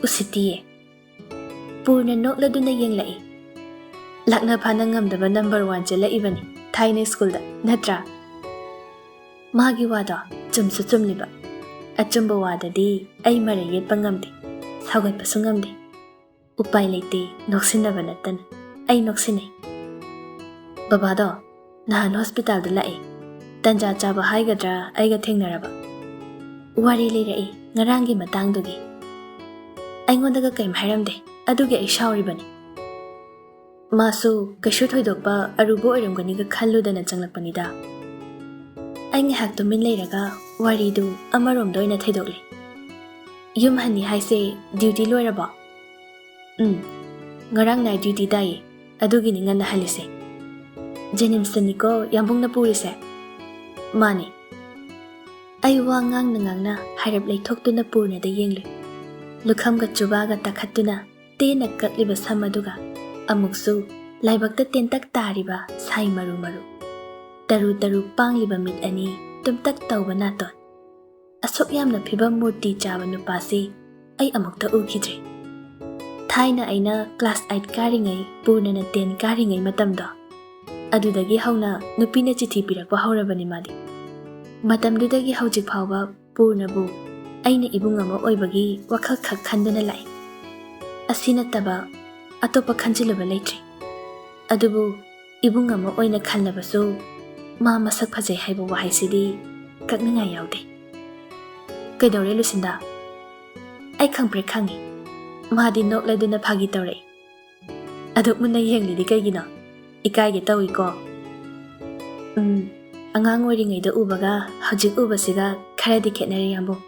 ꯎꯁꯤꯠꯇꯤꯌꯦ꯫ ꯄꯨꯔꯅ ꯅꯣꯛꯂꯗꯨꯅ ꯌꯦꯡꯂꯛꯏ꯫ ꯂꯥꯛꯅ ꯐꯥꯅ ꯉꯝꯗꯕ ꯅꯝꯕꯔ ꯋꯥꯟ ꯆꯦꯜꯂꯛꯏꯕꯅꯤ ꯊꯥꯏꯅ ꯁ꯭ꯀꯨꯜꯗ, ꯅꯠꯇ꯭ꯔꯥ? ꯃꯥꯒꯤ ꯋꯥꯗꯣ ꯆꯨꯝꯁꯨ ꯆꯨꯝꯂꯤꯕ꯫ ꯑꯆꯨꯝꯕ ꯋꯥꯗꯗꯤ ꯑꯩ ꯃꯔꯩ ꯌꯦꯠꯄ ꯉꯝꯗꯦ, ꯁꯥꯎꯒꯠꯄꯁꯨ ꯉꯝꯗꯦ꯫ ꯎꯄꯥꯏ ꯂꯩꯇꯦ, ꯅꯣꯛꯁꯤꯟꯅꯕ ꯅꯠꯇꯅ꯫ ꯑꯩ ꯅꯣꯛꯁꯤꯟꯅꯩ꯫ ꯕꯕꯥꯗꯣ ꯅꯍꯥꯟ ꯍꯣꯁꯄꯤꯇꯥꯜꯗ ꯂꯥꯛꯑꯦ꯫ ꯇꯟꯖꯥ ꯆꯥꯕ ꯍꯥꯏꯒꯗ꯭ꯔꯥ, ꯑꯩꯒ ꯊꯦꯡꯅꯔꯕ꯫ ꯋꯥꯔꯤ ꯂꯤꯔꯛꯏ ꯉꯔꯥꯡꯒꯤ ꯃꯇꯥꯡꯗꯨꯒꯤ꯫ ꯑꯩꯉꯣꯟꯗꯒ ꯀꯩꯝ ꯍꯥꯏꯔꯝꯗꯦ, ꯑꯗꯨꯒꯤ ꯑꯩ ꯁꯥꯎꯔꯤꯕꯅꯤ꯫ ꯃꯥꯁꯨ ꯀꯩꯁꯨ ꯊꯣꯏꯗꯣꯛꯄ ꯑꯔꯨꯕ ꯑꯣꯏꯔꯝꯒꯅꯤꯒ ꯈꯜꯂꯨꯗꯅ ꯆꯪꯂꯛꯄꯅꯤꯗ꯫ ꯑꯩ ꯉꯥꯏꯍꯥꯛ ꯇꯨꯃꯤꯟ ꯂꯩꯔꯒ ꯋꯥꯔꯤꯗꯨ ꯑꯃꯔꯣꯝꯗ ꯑꯣꯏꯅ ꯊꯩꯗꯣꯛꯂꯦ꯫ "ꯌꯨꯝ ꯍꯟꯅꯤ ꯍꯥꯏꯁꯦ ꯗ꯭ꯌꯨꯇꯤ ꯂꯣꯏꯔꯕꯣ?" "ꯎꯝ, ꯉꯔꯥꯡ ꯅꯥꯏꯠ ꯗ꯭ꯌꯨꯇꯤ ꯇꯥꯏꯌꯦ, ꯑꯗꯨꯒꯤꯅꯤ ꯉꯟꯅ ꯍꯜꯂꯤꯁꯦ꯫" "ꯖꯦꯅꯤꯝꯁꯇꯅꯤꯀꯣ ꯌꯥꯝꯕꯨꯡꯅ ꯄꯨꯔꯤꯁꯦ?" "ꯃꯥꯅꯦ꯫" ꯑꯩ ꯋꯥ ꯉꯥꯡꯅ ꯉꯥꯡꯅ ꯍꯥꯏꯔꯞ ꯂꯩꯊꯣꯛꯇꯨꯅ ꯄꯨꯔꯅꯗ ꯌꯦꯡꯂꯨꯏ꯫ ꯂꯨꯈꯝꯒ ꯆꯨꯕꯥꯒ ꯇꯥꯈꯠꯇꯨꯅ ꯇꯦꯟꯅ ꯀꯛꯂꯤꯕ ꯁꯝ ꯑꯗꯨꯒ ꯑꯃꯨꯛꯁꯨ ꯂꯥꯏꯕꯛꯇ ꯇꯦꯟꯇꯛ ꯇꯥꯔꯤꯕ ꯁꯥꯏ ꯃꯔꯨ ꯃꯔꯨ, ꯇꯔꯨ ꯇꯔꯨ ꯄꯥꯡꯂꯤꯕ ꯃꯤꯠ ꯑꯅꯤ, ꯇꯨꯝꯇꯛ ꯇꯧꯕ ꯅꯥꯇꯣꯟ꯫ ꯑꯁꯨꯛ ꯌꯥꯝꯅ ꯐꯤꯕꯝ ꯃꯨꯔꯇꯤ ꯆꯥꯕ ꯅꯨꯄꯥꯁꯤ ꯑꯩ ꯑꯃꯨꯛꯇ ꯎꯈꯤꯗ꯭ꯔꯤ꯫ ꯊꯥꯏꯅ ꯑꯩꯅ ꯀ꯭ꯂꯥꯁ ꯑꯥꯏꯠ ꯀꯥꯔꯤꯉꯩ, ꯄꯨꯔꯅꯅ ꯇꯦꯟ ꯀꯥꯔꯤꯉꯩ ꯃꯇꯝꯗꯣ, ꯑꯗꯨꯗꯒꯤ ꯍꯧꯅ ꯅꯨꯄꯤꯅ ꯆꯤꯊꯤ ꯄꯤꯔꯛꯄ ꯍꯧꯔꯕꯅꯤ ꯃꯥꯗꯤ꯫ ꯃꯇꯝꯗꯨꯗꯒꯤ ꯍꯧꯖꯤꯛ ꯐꯥꯎꯕ ꯄꯨꯔꯅꯕꯨ ꯑꯩꯅ ꯏꯕꯨꯡ ꯑꯃ ꯑꯣꯏꯕꯒꯤ ꯋꯥꯈꯜ ꯈꯛ ꯈꯟꯗꯨꯅ ꯂꯥꯛꯏ꯫ ꯑꯁꯤ ꯅꯠꯇꯕ ꯑꯇꯣꯞꯄ ꯈꯟꯖꯤꯜꯂꯨꯕ ꯂꯩꯇ꯭ꯔꯤ꯫ ꯑꯗꯨꯕꯨ ꯏꯕꯨꯡ ꯑꯃ ꯑꯣꯏꯅ ꯈꯜꯂꯕꯁꯨ ꯃꯥ ꯃꯁꯛ ꯐꯖꯩ ꯍꯥꯏꯕ ꯋꯥꯍꯩꯁꯤꯗꯤ ꯀꯛꯅꯤꯡꯉꯥꯏ ꯌꯥꯎꯗꯦ꯫ "ꯀꯩꯗꯧꯔꯦ ꯂꯨꯁꯤꯟꯗꯥ?" "ꯑꯩ ꯈꯪꯄ꯭ꯔꯦꯛ ꯈꯪꯉꯤ꯫ ꯃꯥꯗꯤ ꯅꯣꯛꯂꯗꯨꯅ ꯐꯥꯒꯤ ꯇꯧꯔꯛꯏ꯫" "ꯑꯗꯨꯛ ꯃꯨꯟꯅ ꯌꯦꯡꯂꯤꯗꯤ ꯀꯩꯒꯤꯅꯣ? ꯏꯀꯥꯏꯒꯦ ꯇꯧꯏꯀꯣ꯫" "ꯎꯝ, ꯑꯉꯥꯡ ꯑꯣꯏꯔꯤꯉꯩꯗ ꯎꯕꯒ ꯍꯧꯖꯤꯛ ꯎꯕꯁꯤꯒ ꯈꯔꯗꯤ ꯈꯦꯠꯅꯔꯦ ꯌꯥꯝꯕꯨꯡ꯫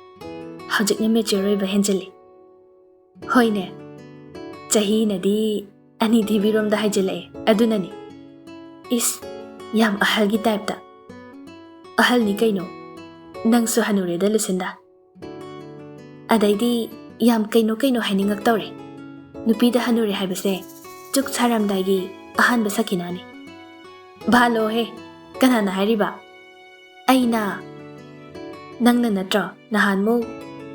ꯍꯧꯖꯤꯛꯅ ꯃꯦꯆ꯭ꯌꯣꯔ ꯑꯣꯏꯕ ꯍꯦꯟꯖꯤꯜꯂꯤ꯫" "ꯍꯣꯏꯅꯦ, ꯆꯍꯤꯅꯗꯤ ꯑꯅꯤ ꯊꯤꯕꯤꯔꯣꯝꯗ ꯍꯥꯏꯖꯤꯜꯂꯛꯑꯦ, ꯑꯗꯨꯅꯅꯤ꯫" "ꯏꯁ, ꯌꯥꯝ ꯑꯍꯜꯒꯤ ꯇꯥꯏꯞꯇ꯫" "ꯑꯍꯜꯅꯤ ꯀꯩꯅꯣ, ꯅꯪꯁꯨ ꯍꯅꯨꯔꯦꯗ ꯂꯨꯁꯤꯟꯗꯥ꯫ ꯑꯗꯩꯗꯤ ꯌꯥꯝ ꯀꯩꯅꯣ ꯀꯩꯅꯣ ꯍꯥꯏꯅꯤꯡꯉꯛꯇꯧꯔꯦ꯫ ꯅꯨꯄꯤꯗ ꯍꯅꯨꯔꯦ ꯍꯥꯏꯕꯁꯦ ꯆꯨꯛ ꯁꯥꯔꯝꯗꯥꯏꯒꯤ ꯑꯍꯥꯟꯕ ꯁꯈꯤꯅꯥꯅꯤ꯫" "ꯚꯥꯂꯣꯍꯦ, ꯀꯅꯥꯅ ꯍꯥꯏꯔꯤꯕ?" "ꯑꯩꯅ꯫" "ꯅꯪꯅ ꯅꯠꯇ꯭ꯔꯣ ꯅꯍꯥꯟꯃꯨꯛ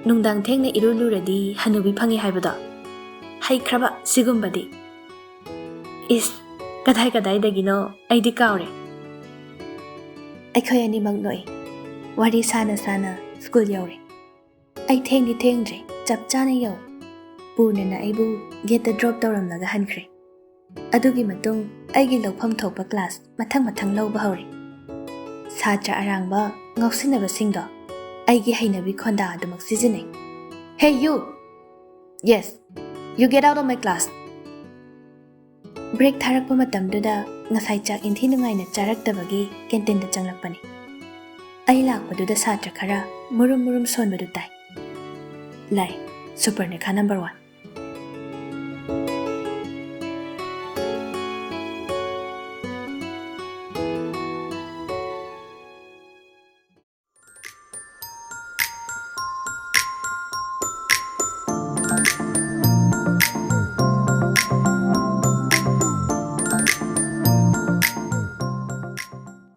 ꯅꯨꯡꯗꯥꯡ ꯊꯦꯡꯅ ꯏꯔꯨ ꯂꯨꯔꯗꯤ ꯍꯅꯨꯕꯤ ꯐꯪꯉꯤ ꯍꯥꯏꯕꯗꯣ? ꯍꯩꯈ꯭ꯔꯕ ꯁꯤꯒꯨꯝꯕꯗꯤ꯫" "ꯏꯁ, ꯀꯗꯥꯏ ꯀꯗꯥꯏꯗꯒꯤꯅꯣ ꯑꯩꯗꯤ ꯀꯥꯎꯔꯦ꯫" ꯑꯩꯈꯣꯏ ꯑꯅꯤꯃꯛ ꯅꯣꯛꯏ꯫ ꯋꯥꯔꯤ ꯁꯥꯅ ꯁꯥꯅ ꯁ꯭ꯀꯨꯜ ꯌꯧꯔꯦ꯫ ꯑꯩ ꯊꯦꯡꯗꯤ ꯊꯦꯡꯗ꯭ꯔꯦ, ꯆꯞ ꯆꯥꯅ ꯌꯧꯔꯦ꯫ ꯄꯨꯔꯅꯅ ꯑꯩꯕꯨ ꯒꯦꯠꯇ ꯗ꯭ꯔꯣꯞ ꯇꯧꯔꯝꯂꯒ ꯍꯟꯈ꯭ꯔꯦ꯫ ꯑꯗꯨꯒꯤ ꯃꯇꯨꯡ ꯑꯩꯒꯤ ꯂꯧꯐꯝ ꯊꯣꯛꯄ ꯀ꯭ꯂꯥꯁ ꯃꯊꯪ ꯃꯊꯪ ꯂꯧꯕ ꯍꯧꯔꯦ꯫ ꯁꯥꯇ꯭ꯔ ꯑꯔꯥꯡꯕ ꯉꯥꯎꯁꯤꯟꯅꯕꯁꯤꯡꯗꯣ ꯑꯩꯒꯤ ꯍꯩꯅꯕꯤ ꯈꯣꯟꯗꯥ ꯑꯗꯨꯃꯛ ꯁꯤꯖꯤꯟꯅꯩ꯫ "Hey you! Yes, you get out of my class!" Break ꯊꯥꯔꯛꯄ ꯃꯇꯝꯗꯨꯗ ꯉꯁꯥꯏ ꯆꯥꯛ ꯏꯟꯊꯤ ꯅꯨꯡꯉꯥꯏꯅ ꯆꯥꯔꯛꯇꯕꯒꯤ ꯀꯦꯟꯇꯤꯟꯗ ꯆꯪꯂꯛꯄꯅꯤ꯫ ꯑꯩ ꯂꯥꯛꯄꯗꯨꯗ ꯁꯥꯇ꯭ꯔ ꯈꯔ ꯃꯨꯔꯨꯝ ꯃꯨꯔꯨꯝ ꯁꯣꯟꯕꯗꯨ ꯇꯥꯏ꯫ ꯂꯥꯏ, ꯁꯨꯄꯔꯅꯦꯈꯥ ꯅꯝꯕꯔ ꯋꯥꯟ꯫